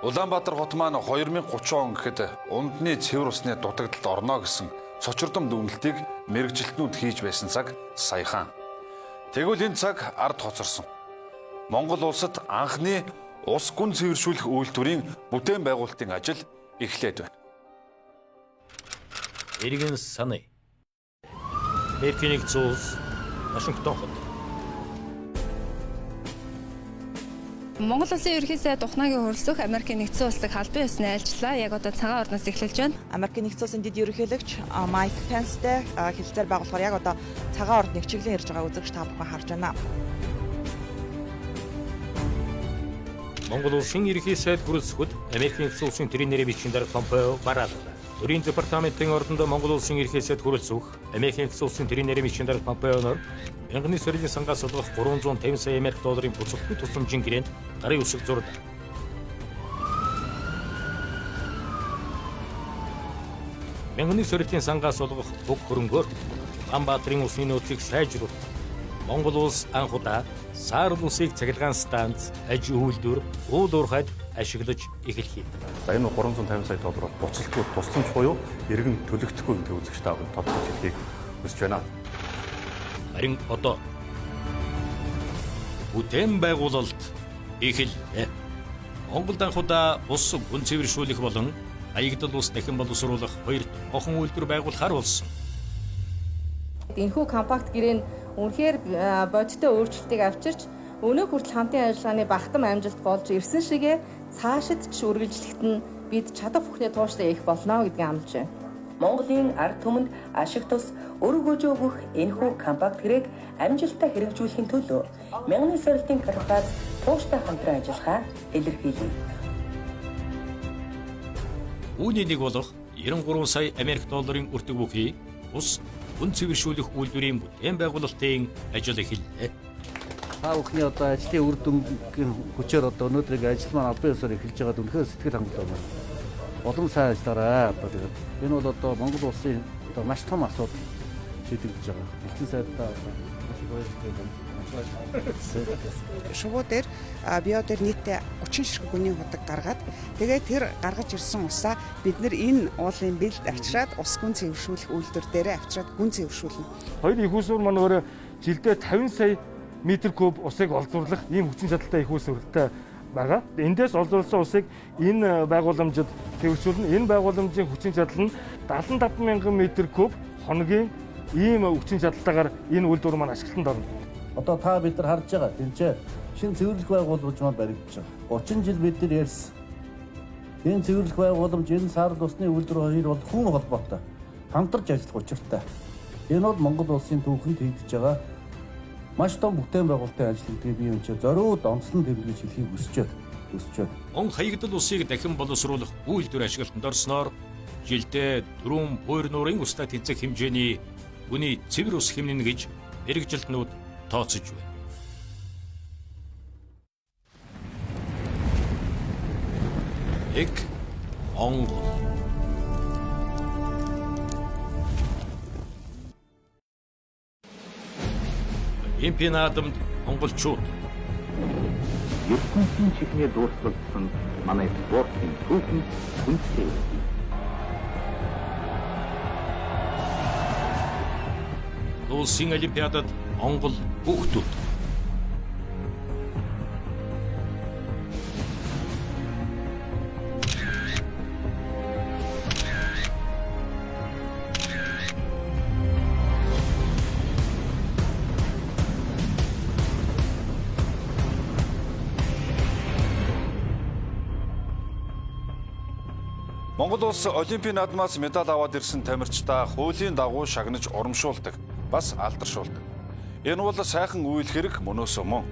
Улаанбаатар хот маань 2030 он гэхэд ундны цэвэр усны дутагдалд орно гэсэн цочирдом дүгнэлтийг мэргэжилтнүүд хийж байсан цаг саяхан. Тэгвэл энэ цаг ард хоцорсон. Монгол улсад анхны ус гүн цэвэршүүлэх үйлдвэрийн бүтээн байгуулалтын ажил эхлээд байна. Иргэн санаа. Америкийн нэгдсэн улс, Вашингтон хот. Монгол Улсын ерөнхий сайд Ухнаагийн хөрөлцөх Америкийн нэгдсэн улсыг албан ёсны айлчлаа. Яг одоо цагаан орноос эхэлж байна. Америкийн нэгдсэн улсын дэд ерөнхийлөгч Майк Пенстэй хэлэлцээр байгуулахаар яг одоо цагаан ордныг чиглэн ирж байгаа үзэгч та бүхэн харж байна. Монгол Улсын ерөнхий сайд хөрөлцөхөд Америкийн нэгдсэн улсын төрийн нэрийн бичгийн дарга Помпео барааллаа. Төрийн департаментын ордонд Монгол Улсын ерөнхий сайд хөрөлцөх Америкийн нэгдсэн улсын төрийн нэрийн бичгийн дарга Помпеоноор мянганы сорилын сангаас олгох 350 сая Америк долларын буцалтгүй тусламжийн гэрээнд гарын үсэг зурлаа. Мянганы сорилтын сангаас олгох бүх хөрөнгөөр Улаанбаатарын усны нөөцийг сайжруулах, Монгол улс анх удаа саарл усыг цахилгаан станц, аж үйлдвэр, уул уурхайд ашиглаж эхлэх юм. За энэ 350 сая доллар буцалтгүй тусламж буюу иргэн төлөгдөхгүй гэдэг үзэгч та бүхэнд тодорхойлж хэлэхийг хүсэж байна. Харин одоо бүтээн байгуулалт эхэллээ. Монголд анх удаа ус гүн цэвэршүүлэх болон хаягдал ус дахин боловсруулах хоёр тоохон үйлдвэр байгуулахаар болсон. Энэхүү компакт гэрээ нь үнэхээр бодиттой өөрчлөлтийг авчирч өнөө хүртэл хамтын ажиллагааны багтам амжилт болж ирсэн шигээ цаашид ч үргэлжлэхэд нь бид чадах бүхнээ тууштай их болно гэдгийг амлаж байна. Монголын ард түмэнд ашиг тус өргөж өгөх энэхүү компакт гэрээг амжилттай хэрэгжүүлэхийн төлөө мянганы сорилтын корпорац тууштай хамтран ажиллахаа илэрхийлье. Үүний нэг болох 93 сая Америк долларын өртөг бүхий ус гүн цэвэршүүлэх үйлдвэрийн бүтээн байгуулалтын ажил эхэллээ. Та бүхний одоо ажлын үр дүнгийн хүчээр одоо өнөөдрийн ажил маань албан ёсоор эхэлж байгаад үнэхээр сэтгэл хангалуун байна. Улам сайн ажиллаарай. Одоо тэгээд энэ бол одоо Монгол улсын одоо маш том асуудал шийдэгдэж байгаа. Элчин сайдаа маш их баярлалаа. Шувуу дээр био дээр нийтдээ 30 ширхэг гүний худаг гаргаад тэгээд тэр гаргаж ирсэн усаа бид нэр энэ уулын бэлд авчираад ус гүн цэвэршүүлэх үйлдвэр дээрээ авчираад гүн цэвэршүүлнэ. Хоёр их усүр маань өөрөө жилдээ 50 сая метр куб усыг олзуурлах ийм хүчин чадалтай их усүртэй байгаа. Эндээс олзуурласан усыг энэ байгууламжид цэвэршүүлнэ. Энэ байгууламжийн хүчин чадал нь 75 мянган метр куб хоногийн ийм хүчин чадалтайгаар энэ үйлдвэр маань ашиглалтанд орно. Одоо та бид нар харж байгаа тэнцээ шинэ цэвэрлэх байгууламж маань баригдаж байгаа. 30 жил бид нар ярьсан. Энэ цэвэрлэх байгууламж, энэ саарл усны үйлдвэр хоёр бол хүн холбоотой. Хамтарч ажиллах учиртай. Энэ бол Монгол улсын түүхэнд хийгдэж байгаа маш том бүтээн байгуулалтын ажил гэдгийг би энэ зориуд онцлон тэмдэглэж хэлхийг хүсэж байна. Он хаягдал усыг дахин боловсруулах үйлдвэр ашиглалтанд орсноор жилдээ 4 буйр нуурын устай тэнцэх хэмжээний гүний цэвэр ус хэмнэнэ гэж мэргэжилтнүүд тооцож байна. Нэг Монгол. Олимпийн наадамд монголчууд ертөнцийн чихнээ дуурсгалсан манай спортын түүхэнд хүнтэй. Улсын олимпиадад Монгол хүүхдүүд Монгол улс Олимпийн наадмаас медаль аваад ирсэн тамирчдаа хуулийн дагуу шагнаж урамшуулдаг, бас алдаршуулдаг. Энэ бол сайхан үйл хэрэг мөнөөсөө мөн.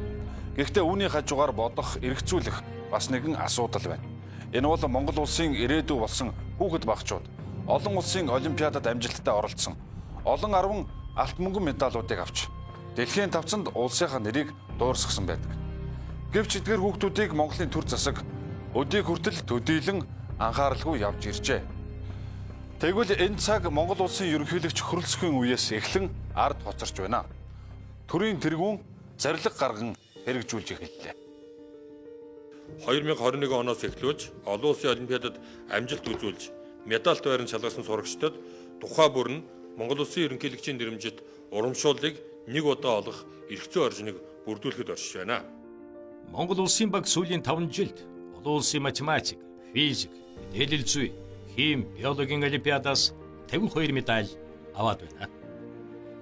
Гэхдээ үүний хажуугаар бодох, эргэцүүлэх бас нэгэн асуудал байна. Энэ бол Монгол улсын ирээдүй болсон хүүхэд багчууд олон улсын олимпиадад амжилттай оролцсон. Олон арван алт мөнгөн медалиудыг авч дэлхийн тавцанд улсынхаа нэрийг дуурсгасан байдаг. Гэвч эдгээр хүүхдүүдийг Монголын төр засаг өдийг хүртэл төдийлөн анхааралгүй явж иржээ. Тэгвэл энэ цаг Монгол улсын ерөнхийлөгч хөрөлцөхийн үеэс эхлэн ард хоцорч байна. Төрийн тэргүүн зарлиг гарган хэрэгжүүлж эхэллээ. 2021 оноос эхлүүлж олон улсын олимпиадад амжилт үзүүлж медальт байран шалгарсан сурагчдад тухай бүр нь Монгол улсын ерөнхийлөгчийн нэрэмжит урамшууллыг нэг удаа олох эрх зүйн оржныг бүрдүүлэхэд оршиж байна. Монгол улсын баг сүүлийн 5 жилд олон улсын математик, физик, мэдээлэл зүй, хим, биологийн олимпиадаас 52 медаль аваад байна.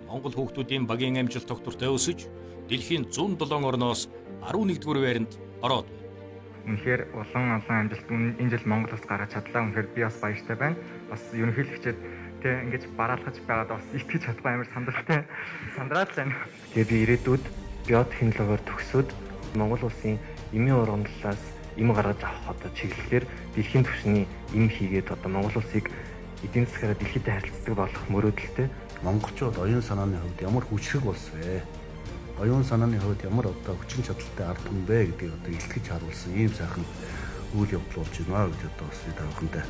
Монгол хүүхдүүдийн багийн амжилт тогтвортой өсөж, дэлхийн 107 орноос 11-р байранд ороод байна. Үнэхээр улаан олон амжилт энэ жил Монгол улс гаргаж чадлаа. Үнэхээр би бас баяртай байна. Бас ерөнхийлөгчд тэ ингэж бараалхаж байгаад бас итгэж чадахгүй амар сандралтай сандраад л байна. Тэгээ би ирээдүйд биотехнологиор төгсөөд Монгол улсын эмийн ургамлаас эм гаргаж авах одоо чиглэлээр дэлхийн түвшний эм хийгээд одоо Монгол улсыг эдийн засгаараа дэлхийд харилцдаг болох мөрөөдөлтэй. Монголчууд оюун санааны хувьд ямар хүчрэг улс вэ? Оюун санааны хувьд ямар одоо хүчин чадалтай ард түмэн бэ гэдгийг одоо илтгэж харуулсан ийм сайхан үйл явдал болж байна гэж одоо бас би та бүхэндээ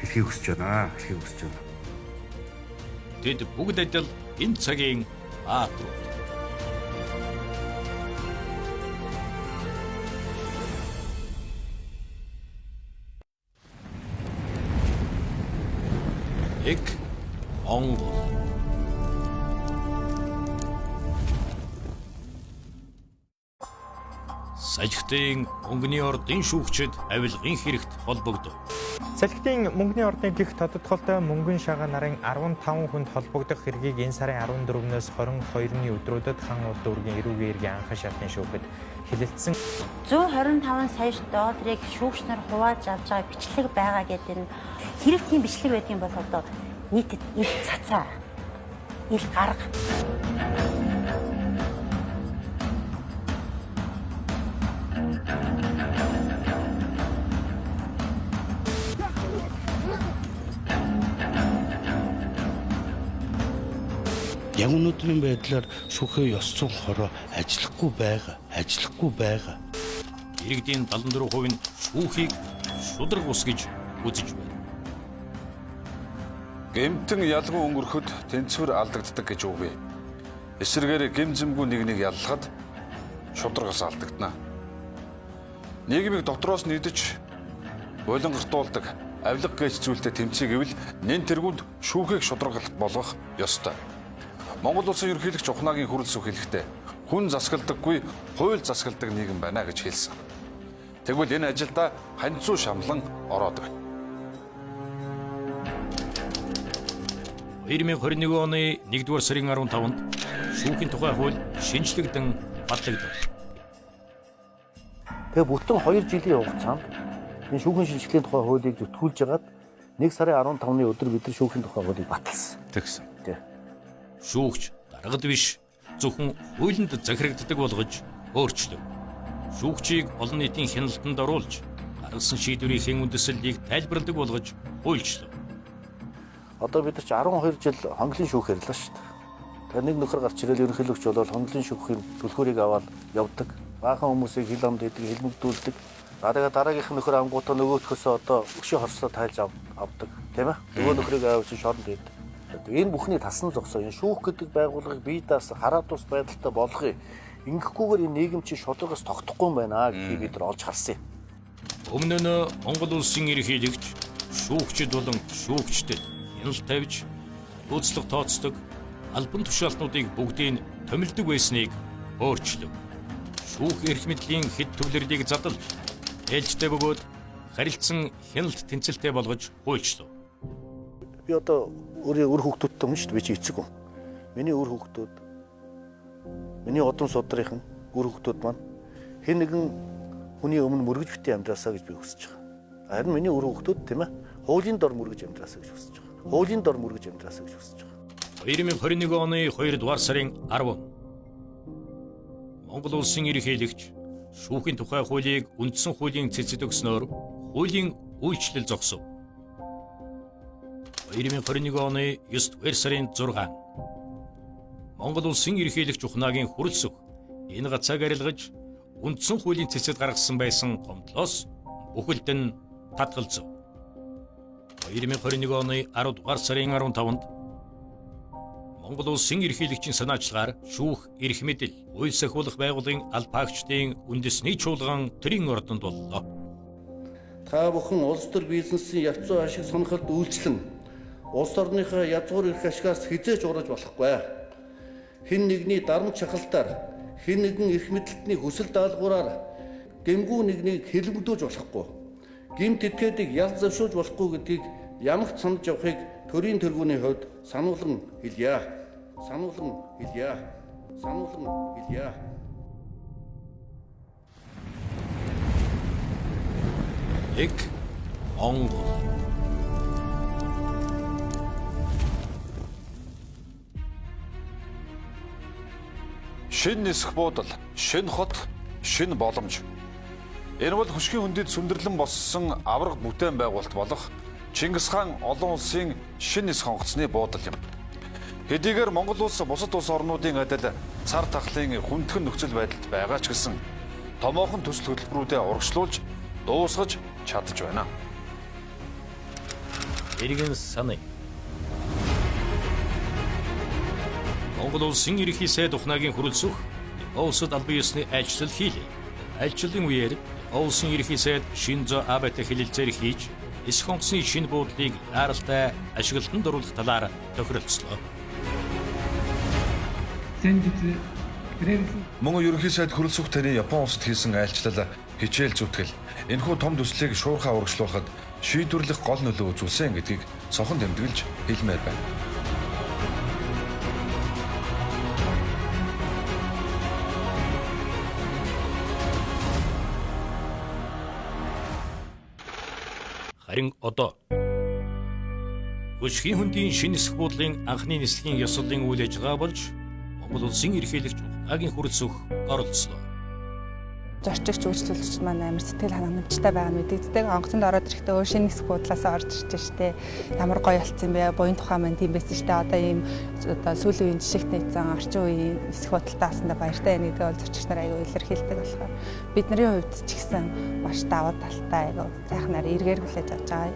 хэлхийг хүсэж байна. Хэлхийг хүсэж байна. Тэд бүгд адил энэ цагийн баатрууд. Нэг Монгол. Салхитын мөнгөний ордын шүүгчид авилгын хэрэгт холбогдов. Салхитын мөнгөний ордын гих тодотголтой мөнгөн шагаа нарын 15 хүнд холбогдох хэргийг энэ сарын 14-өөс 22-ны өдрүүдэд хан уул дүүргийн эрүүгийн эргийн анхан шатны шүүхэд хэлэлцсэн. 125 сая долларыг шүүгч нар хувааж авч байгаа бичлэг байгаа гэдэг энэ хэрэг тийм бичлэг байдаг юм бол одоо нийтэд ил цацаа ил гарга. Яг өнөөдрийн байдлаар шүүхээ ёс зүйн хороо ажиллахгүй байгаа, ажиллахгүй байгаа. Иргэдийн 74% нь шүүхийг шударга ус гэж үзэж байна. Гэмтэн ялгуу өнгөрөхөд тэнцвэр алдагддаг гэж үгүй. Эсрэгээр гэм зэмгүй нэг нэг яллахад шударгаас алдагдана. Нийгмийг дотроос нэгдэж булангартуулдаг авилга гэж зүйлтэй тэмцэе гэвэл нэн тэргуунд шүүхийг шударгалт болгох ёстой. Монгол улсын ерөнхийлөгч Ухнаагийн хүрэлцүү хэлэхдээ хүн засгалдаггүй, хууль засгалдаг нийгэм байна гэж хэлсэн. Тэгвэл энэ ажилдаа ханьцуу шамлан ороод байна. 2021 оны 1-р сарын 15-нд шүүхийн тухай хууль шинжлэгдэн батлагдав. Тэгээ бүтэн 2 жилийн хугацаанд энэ шүүхийн шинжилгээний тухай хуулийг зүтгүүлж хагаад 1 сарын 15-ны өдөр бид нар шүүхийн тухай хуулийг баталсан. Тэгсэн. Тий. Шүүгч даргад биш, зөвхөн хуулинд захирагддаг болгож өөрчлөв. Шүүгчийг олон нийтийн хяналтанд оруулж, гаргасан шийдвэрийн үндэслэлийг тайлбарладаг болгож хуульчлав. Одоо бид нар чи 12 жил хонглын шүүх ярьлаа шүү дээ. Тэгээ нэг нөхөр гарч ирэл ерөнхийлөгч болоод хонглын шүүхийн түлхүүрийг аваад явдаг. Баахан хүмүүсийг хил амд идэг, хилмигдүүлдэг. Тэгээ дараагийнх нөхөр ангуудаа нөгөөдхөөсөө одоо өшөө хорслоо тайлж авдаг, тийм ээ. Нөгөө нөхрийг авч шоронд идэг. Энэ бүхний тасан зогсоо энэ шүүх гэдэг байгууллагыг бие даасан хараад тус байдалтай болгоё. Ингэхгүйгээр энэ нийгэм чинь шударгаас тогтохгүй юм байна гэдгийг бид нар олж харсан юм. Өмнө нь Монгол улсын ерөнхийлөгч шүүгчид болон шүүгчдэд хяналт тавьж, хариуцлага тооцдог, албан тушаалтнуудыг бүгдийг томилдог байсныг өөрчлөв. Шүүх эрх мэдлийн хэд төвлөрлийг задлж, ээлжтэй бөгөөд харилцан хяналт тэнцэлтэй болгож хуульчлав. Би одоо өөрийн үр хүүхдүүдтэй хүн шүү дээ. Би чи эцэг хүн. Миний үр хүүхдүүд, миний удам судрынхан үр хүүхдүүд маань хэн нэгэн хүний өмнө мөргөж битгий амьдраасаа гэж би хүсэж байгаа. Харин миний үр хүүхдүүд тийм ээ Хуулийн дор мөргөж амьдраасаа гэж хүсэж байгаа. Хуулийн дор мөргөж амьдраасаа гэж хүсэж байгаа. 2021 оны 2 дугаар сарын 10. Монгол улсын ерөнхийлөгч шүүхийн тухай хуулийг үндсэн хуулийн цэцэд өгснөөр хуулийн үйлчлэл зогсов. 2021 оны 9 дугаар сарын 6. Монгол улсын ерөнхийлөгч Ухнаагийн хүрэлцэх энэ гацааг арилгаж үндсэн хуулийн цэцэд гаргасан байсан гомдлоос бүхэлд нь татгалзав. 2021 оны 10 дугаар сарын 15-нд Монгол улсын ерөнхийлөгчийн санаачлагаар шүүх, эрх мэдэл, хууль сахиулах байгууллагын албаагчдын үндэсний чуулган төрийн ордонд боллоо. Та бүхэн улс төр бизнесийн явцсан ашиг сонирхолд үйлчлэн улс орныхоо язгуур эрх ашигаас хэзээ ч ураж болохгүй. Хэн нэгний дарамт шахалтаар, хэн нэгэн эрх мэдэлтний хүсэл даалгавраар гэмгүй нэгнийг хэрэлмэгдүүлж болохгүй. Гэмт этгээдийг ял завшуулж болохгүй гэдгийг ямагт санаж явахыг төрийн тэргүүний хувьд сануулan хэлье. Сануулan хэлье. Сануулan хэлье. Нэг Монгол. Шинэ нисэх буудал, шинэ хот, шинэ боломж. Энэ бол хөшгийн хөндөд сүндэрлэн боссон аварга бүтээн байгуулалт болох Чингис хаан олон улсын шинэ нисэх онгоцны буудал юм. Хэдийгээр Монгол улс бусад улс орнуудын адил цар тахлын хүндхэн нөхцөл байдалд байгаа ч гэсэн томоохон төсөл хөтөлбөрүүдээ урагшлуулж дуусгаж чадж байна. Иргэн саная. Монгол улсын ерөнхий сайд Ухнаагийн хүрэлцэх улсад албан ёсны айлчлал хийлээ. Айлчлалын үеэр улсын ерөнхий сайд Шинзо Абэтэй хэлэлцээр хийж нисэх онгоцны шинэ буудлыг яаралтай ашиглалтанд оруулах талаар тохиролцлоо. Мөн ерөнхий сайд хүрэлцэх таны Япон улсад хийсэн айлчлал хичээл зүтгэл энэхүү том төслийг шуурхаа урагшлуулахад шийдвэрлэх гол нөлөө үзүүлсэн гэдгийг цохон тэмдэглэж хэлмээр байна. Харин одоо хөшгийн хөндийн шинэ нисэх буудлын анхны нислэгийн ёслолын үйл ажиллагаа болж Монгол улсын ерөнхийлөгч Ухнаагийн хүрэлцэх оролцлоо. Зорчигч үйлчлүүлэгч маань амар сэтгэл хангамжтай байгаа нь мэдэгддэг. Онгоцонд ороод ирэхдээ өөр шинэ нисэх буудлаасаа орж ирж штэ. Ямар гоё болцсон бэ? Буян тухай маань тийм байсан штэ. Одоо ийм одоо сүүлийн үеийн жишгт нэгдсэн орчин үеийн нисэх буудалтай авсандаа баяртай байна гэдэг бол зорчигч нар аюу илэрхийлдэг болохоор бидний хувьд ч гэсэн маш давуу талтай аюу сайхнаар эргээр хүлээж авч байгаа.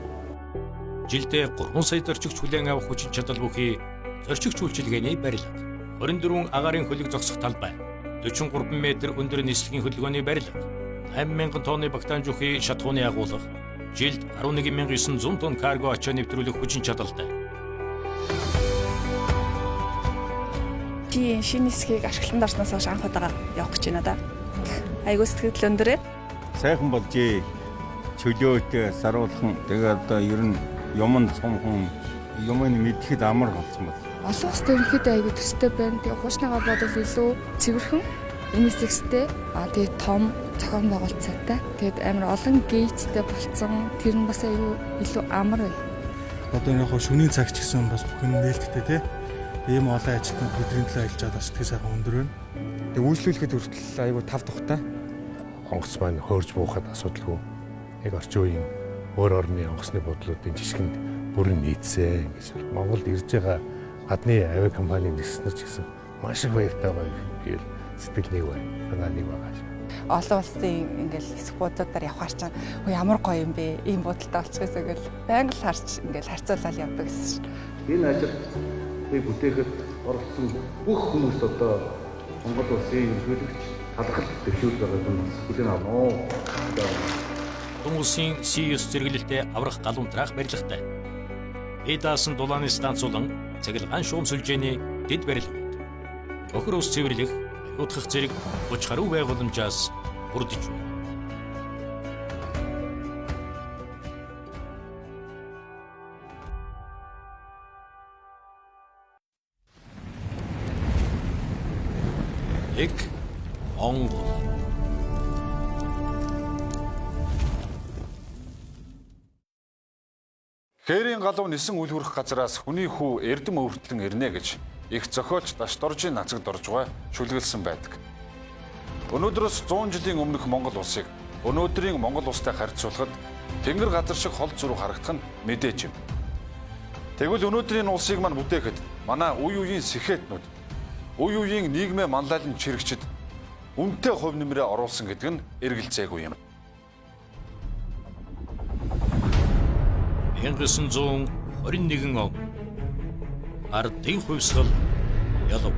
Жилдээ 3 сая зорчигч хүлээн авах хүчин чадал бүхий зорчигч үйлчилгээний барилга, 24 агаарын хөлөг зогсох талбай, 43 метр өндөр нислэгийн хөдөлгөөний барилга, 8000 тонны багтаан жүхий шатхууны агуулга, жилд 11900 тонн карго ачаа нэвтрүүлэх хүчин чадалтай. Би шинэ нислэгийг ашиглалтанд орсноос хойш анх удаага явах гэж байна да. Айгуу сэтгэл өндөрөө. Сайхан болжээ. Чөлөөтэй, саруулхан. Тэгээ одоо ер нь юм цомхон юм мэдэхэд амар болсон байна. Олон улсад ерөнхийдөө айгүй төстэй байна. Тэгээ хуучныгаа бодвол илүү цэвэрхэн, NSX-тэй, тэгээ том зохион байгуулалттай. Тэгээд амар олон гейттэй болцсон. Тэр нь бас айгүй илүү амар байна. Одоо яг шөнийн цаг ч гэсэн бас бүх юм нээлттэй тий. Ийм олон ажилтнууд бидний төлөө ажиллаж байгаа сэтгэл сайхан өндөр байна. Тэгээ үйлчлүүлэхэд хүртэл айгүй тав тухтай. Онгоц маань хөөрж буухад асуудалгүй. Яг орчин үеийн өөр орны онгоцны буудлуудын жишгэнд бүрэн нийцсэн гэж Монголд ирж байгаа гадны авиа компани нэгснэр ч гэсэн маш их баяртай байгаа гэл сэтгэл нэг байна. Санаа нэг байгаа шүү. Олон улсын ингээл нисэх буудлуудаар явхаар чинь ямар гоё юм бэ? Ийм буудалтай болчих гэсэн гэл байнга л харж ингээл харьцуулаад явдаг гэсэн шин. Энэ ажилд би бүтээхэд оролцсон бүх хүмүүст одоо Монгол улсын ерөнхийлөгч талархал дэвшүүлж байгааг нь бас хүлээн авна уу. Олон улсын Си-9 зэрэглэлтэй аврах галуун траах барилгатай. Эдаасан дулааны станц болон цахилгаан шуум сүлжээний дэд барилгууд. Бохир ус цэвэрлэх, аюутгах зэрэг 30 гаруй байгууламжаас бүрдэж байна. Нэг Монгол. Хээрийн галуу нисэн үл хүрэх газараас хүний хүү эрдэм өвөртлөн ирнэ гэж их зохиолч Дашдоржийн нацаг доржгой шүлгэлсэн байдаг. Өнөөдрөөс 100 жилийн өмнөх Монгол улсыг өнөөдрийн Монгол улстай харьцуулахад тэнгэр газар шиг хол зураг харагдах нь мэдээж юм. Тэгвэл өнөөдрийн улсыг мань бүтээхэд манай үе үеийн сэхэтнүүд, үе үеийн нийгмээ манлайлан чирэгчд үнэтэй хувь нэмрээ оруулсан гэдэг нь эргэлзээгүй юм. 1921 он ардын хувьсгал ялав.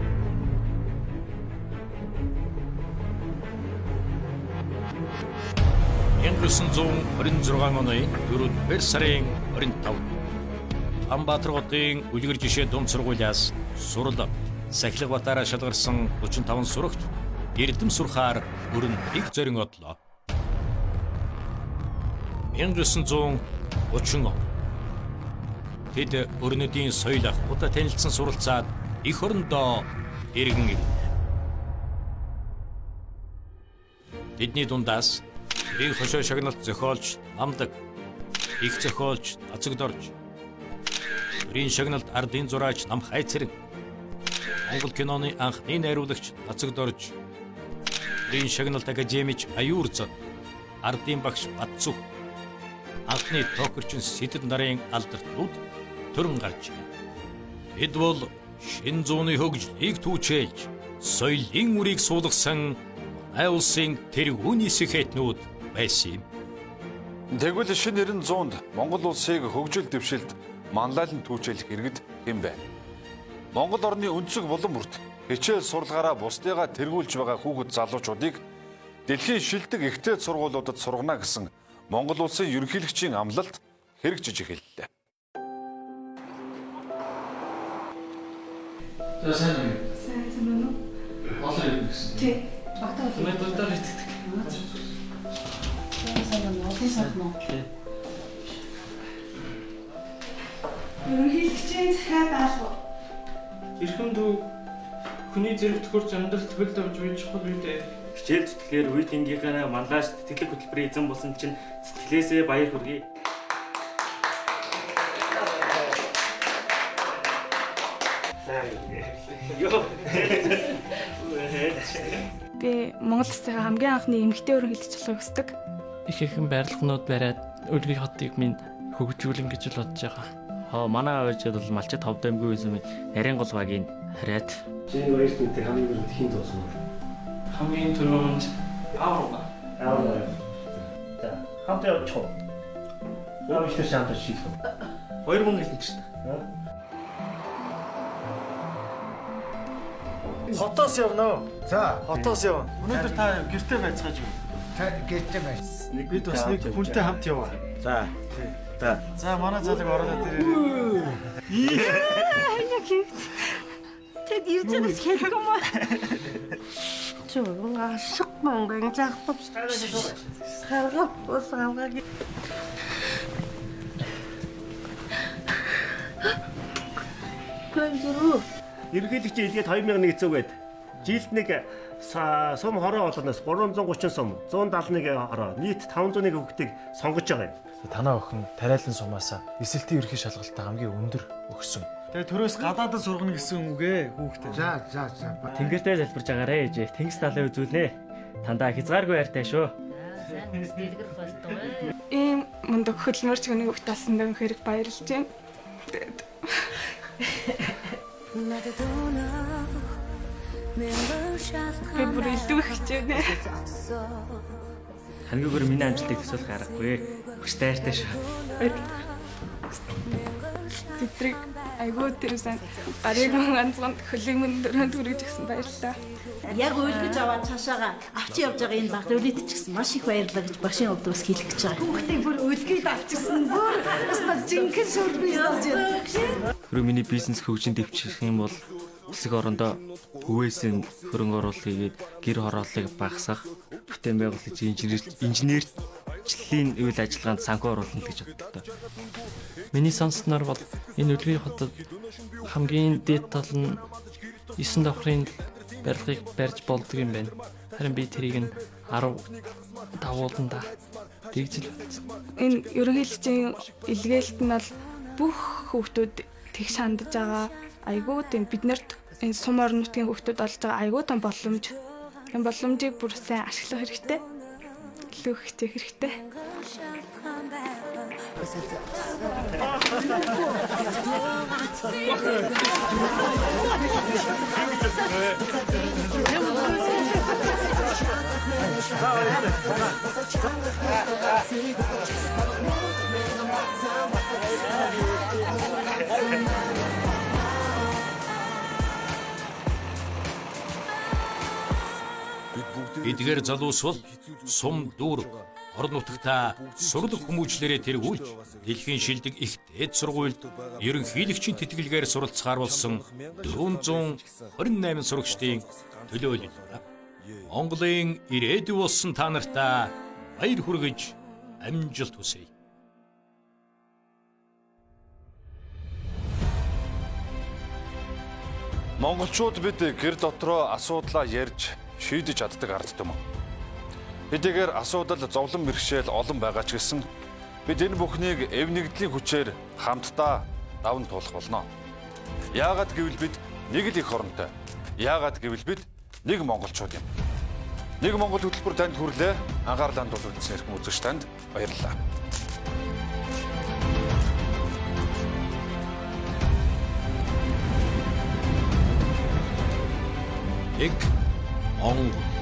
1926 оны 4-р сарын 25-нд Улаанбаатар хотын үлгэр жишээ дунд сургуулиас сурлаа Сахилга Батаараа шалгарсан 35 сурагч эрдэм сурахаар өрнөдийг зорин одлоо. 1930 он тэд өрнөдийн соёл ахуйтай танилцсан суралцаад эх орондоо иргэн ирлээ. Тэдний дундаас Тэрийг хошоо шагналт зохиолч Намдаг, их зохиолч Нацагдорж, Төрийн шагналт ардын зураач Намхай Цэрэн, Монгол киноны анхны найруулагч Нацагдорж, Төрийн шагналт академич Аюурзан, ардын багш Батцүх, анхны токерчин Сэтэд нарын алдартнууд төрөн гарчээ. Тэд бол шин зууны хөгжлийг түүчээлж, соёлын үрийг суулгасан манай улсын тэргүүний сэхэтнүүд байсан юм. Тэгвэл шинэ 900-нд Монгол улсыг хөгжил дэвшилд манлайлан түүчээлэх иргэд хэн бэ? Монгол орны өнцөг булан бүрт хичээл сурлагаараа бусдыгаа тэргүүлж байгаа хүүхэд залуучуудыг дэлхийн шилдэг ихтэй сургуулиудад сургана гэсэн Монгол улсын ерөнхийлөгчийн амлалт хэрэгжиж эхэллээ. За сайн уу? Сайн сайн уу? Олон юм гэсэн. Тий. Багтаа бол. Методоор итгэдэг. Сайн уу? Олон сайхан уу? Тий. Ерөнхийлөгчийн захиа даалгав. Эрхэм дүү хүний зэрэг төхөрч амьдралд хөлд авч буй чухал үедээ хичээл зүтгэлээр үе тэнгийнхаа манлайш тэтгэлэг хөтөлбөрийн эзэн болсон чинь сэтгэлээсээ баяр хүргэе. Би Монгол улсын хамгийн анхны эмэгтэй ерөнхийлөгч болохыг хүсдэг. Их ихэн барилганууд бариад Үлгий хотыг минь хөгжүүлнэ гэж л бодож байгаа. Хоо манай аав ээж бол малчид ховд аймгүй байсан мэт нарийн гол багийн хариад. Чиний баярт мэдээ хамгийн түрүүнд хэн дуусан бэ? Хамгийн түрүүнд аав. Аав. За, хамт явчих уу? Аав ихтэй хамт шийдэх үү? 2000 хэлнэ ч шүү. Хотоос явна уу? За, хотоос явна. Өнөөдөр та гэртээ байцгааж юу? Та гэртээ байц. Бид бас нэг хүнтэй хамт яваа. За. За. За, манай залууг оруулаад ирээрэй. Тэд ирж байгаас хэлэх юм уу? Чүн ашиг мөнгө заах харгаа ус харгаа. Кэнзүрүү. Ерөнхийлөгчийн илгээд 2100 гээд жилд нэг сум хороо болгоноос 330 сум, 171 хороо, нийт 501 хүүхдийг сонгож байгаа юм. Танаа охин тариалан сумаасаа эсэлтийн ерхий шалгалтаа хамгийн өндөр өгсөн. Тэгээ төрөөс гадаадд сургана гэсэн үг ээ хүүхдээ. За за за. Тэнгэртэй залбирж байгаарэ ээжээ. Тэнгис талын үзүүлнэ. Тандаа хязгааргүй хайртай шүү. Ийм мундаг хөдөлмөрч хүний хүүхд таасандаа үнэхээр их баярлж байна. Тэгээд би бүр илүү их хичээнэ. Хангигээр миний амжилтыг төсөөлөх аргагүй. Хүчтэй хайртай шүү. Баярлалаа. Тэдрийг айгүй тэр сан гарыг мөн ганцхан хөлийг мөн дөрөнд хүргэж өгсөн баярлалаа. Яг уйлгаж аваад цаашаага авч явж байгаа энэ баг өлийт ч гэсэн маш их баярлалаа гэж багшийн хувьд бас хэлэх гэж байгаа. Хүүхдийг бүр өлгийд авчихсан. Бүр өстө жинхэнэ шүрбий болж байна. Хэрвээ миний бизнес хөгжин дэвших юм бол улсын орондоо хөвөөсийн хөрөнгө оруулалт хийгээд гэр хорооллыг багасгах, бүтээн байгуулагч инженерчлийн үйл ажиллагаанд санхүү оруулна гэж боддог. Миний сонссноор бол энэ Үлгий хотод хамгийн дээд тал нь 9 давхрын барилгыг барьж болдго юм байна. Харин би тэрийг нь 10 дагуулна да. Тэгж л Энэ ерөнхийлөгчийн илгээлт нь бол Бүх хүүхдүүд тэгш хандаж байгаа. Айгүй тийм биднэрт энэ сум орон нутгийн хүүхдүүд олж байгаа айгүй том боломж. Энэ боломжийг бүр сайн ашиглах хэрэгтэй. Илүү хичээх хэрэгтэй. Эдгээр залуус бол сум дүүрэг орон нутагтаа сурлаг хүмүүжлэрээ тэргүүлж дэлхийн шилдэг их дээд сургуульд ерөнхийлөгчийн тэтгэлгээр суралцахаар болсон 428 сурагчдын төлөөлөл. Монголын ирээдүй болсон та нартаа баяр хүргэж амжилт хүсье. Монголчууд бид гэр дотроо асуудлаа ярьж шийдэж чаддаг ард түмэн. Хэдийгээр асуудал зовлон бэрхшээл олон байгаа ч гэсэн бид энэ бүхнийг эв нэгдлийн хүчээр хамтдаа даван туулах болно. Яагаад гэвэл бид нэг л эх оронтой. Яагаад гэвэл бид нэг монголчууд юм. Нэг Монгол хөтөлбөр танд хүрлээ. Анхаарлаа хандуулсан эрхэм үзэгч танд баярлалаа. Нэг Монгол.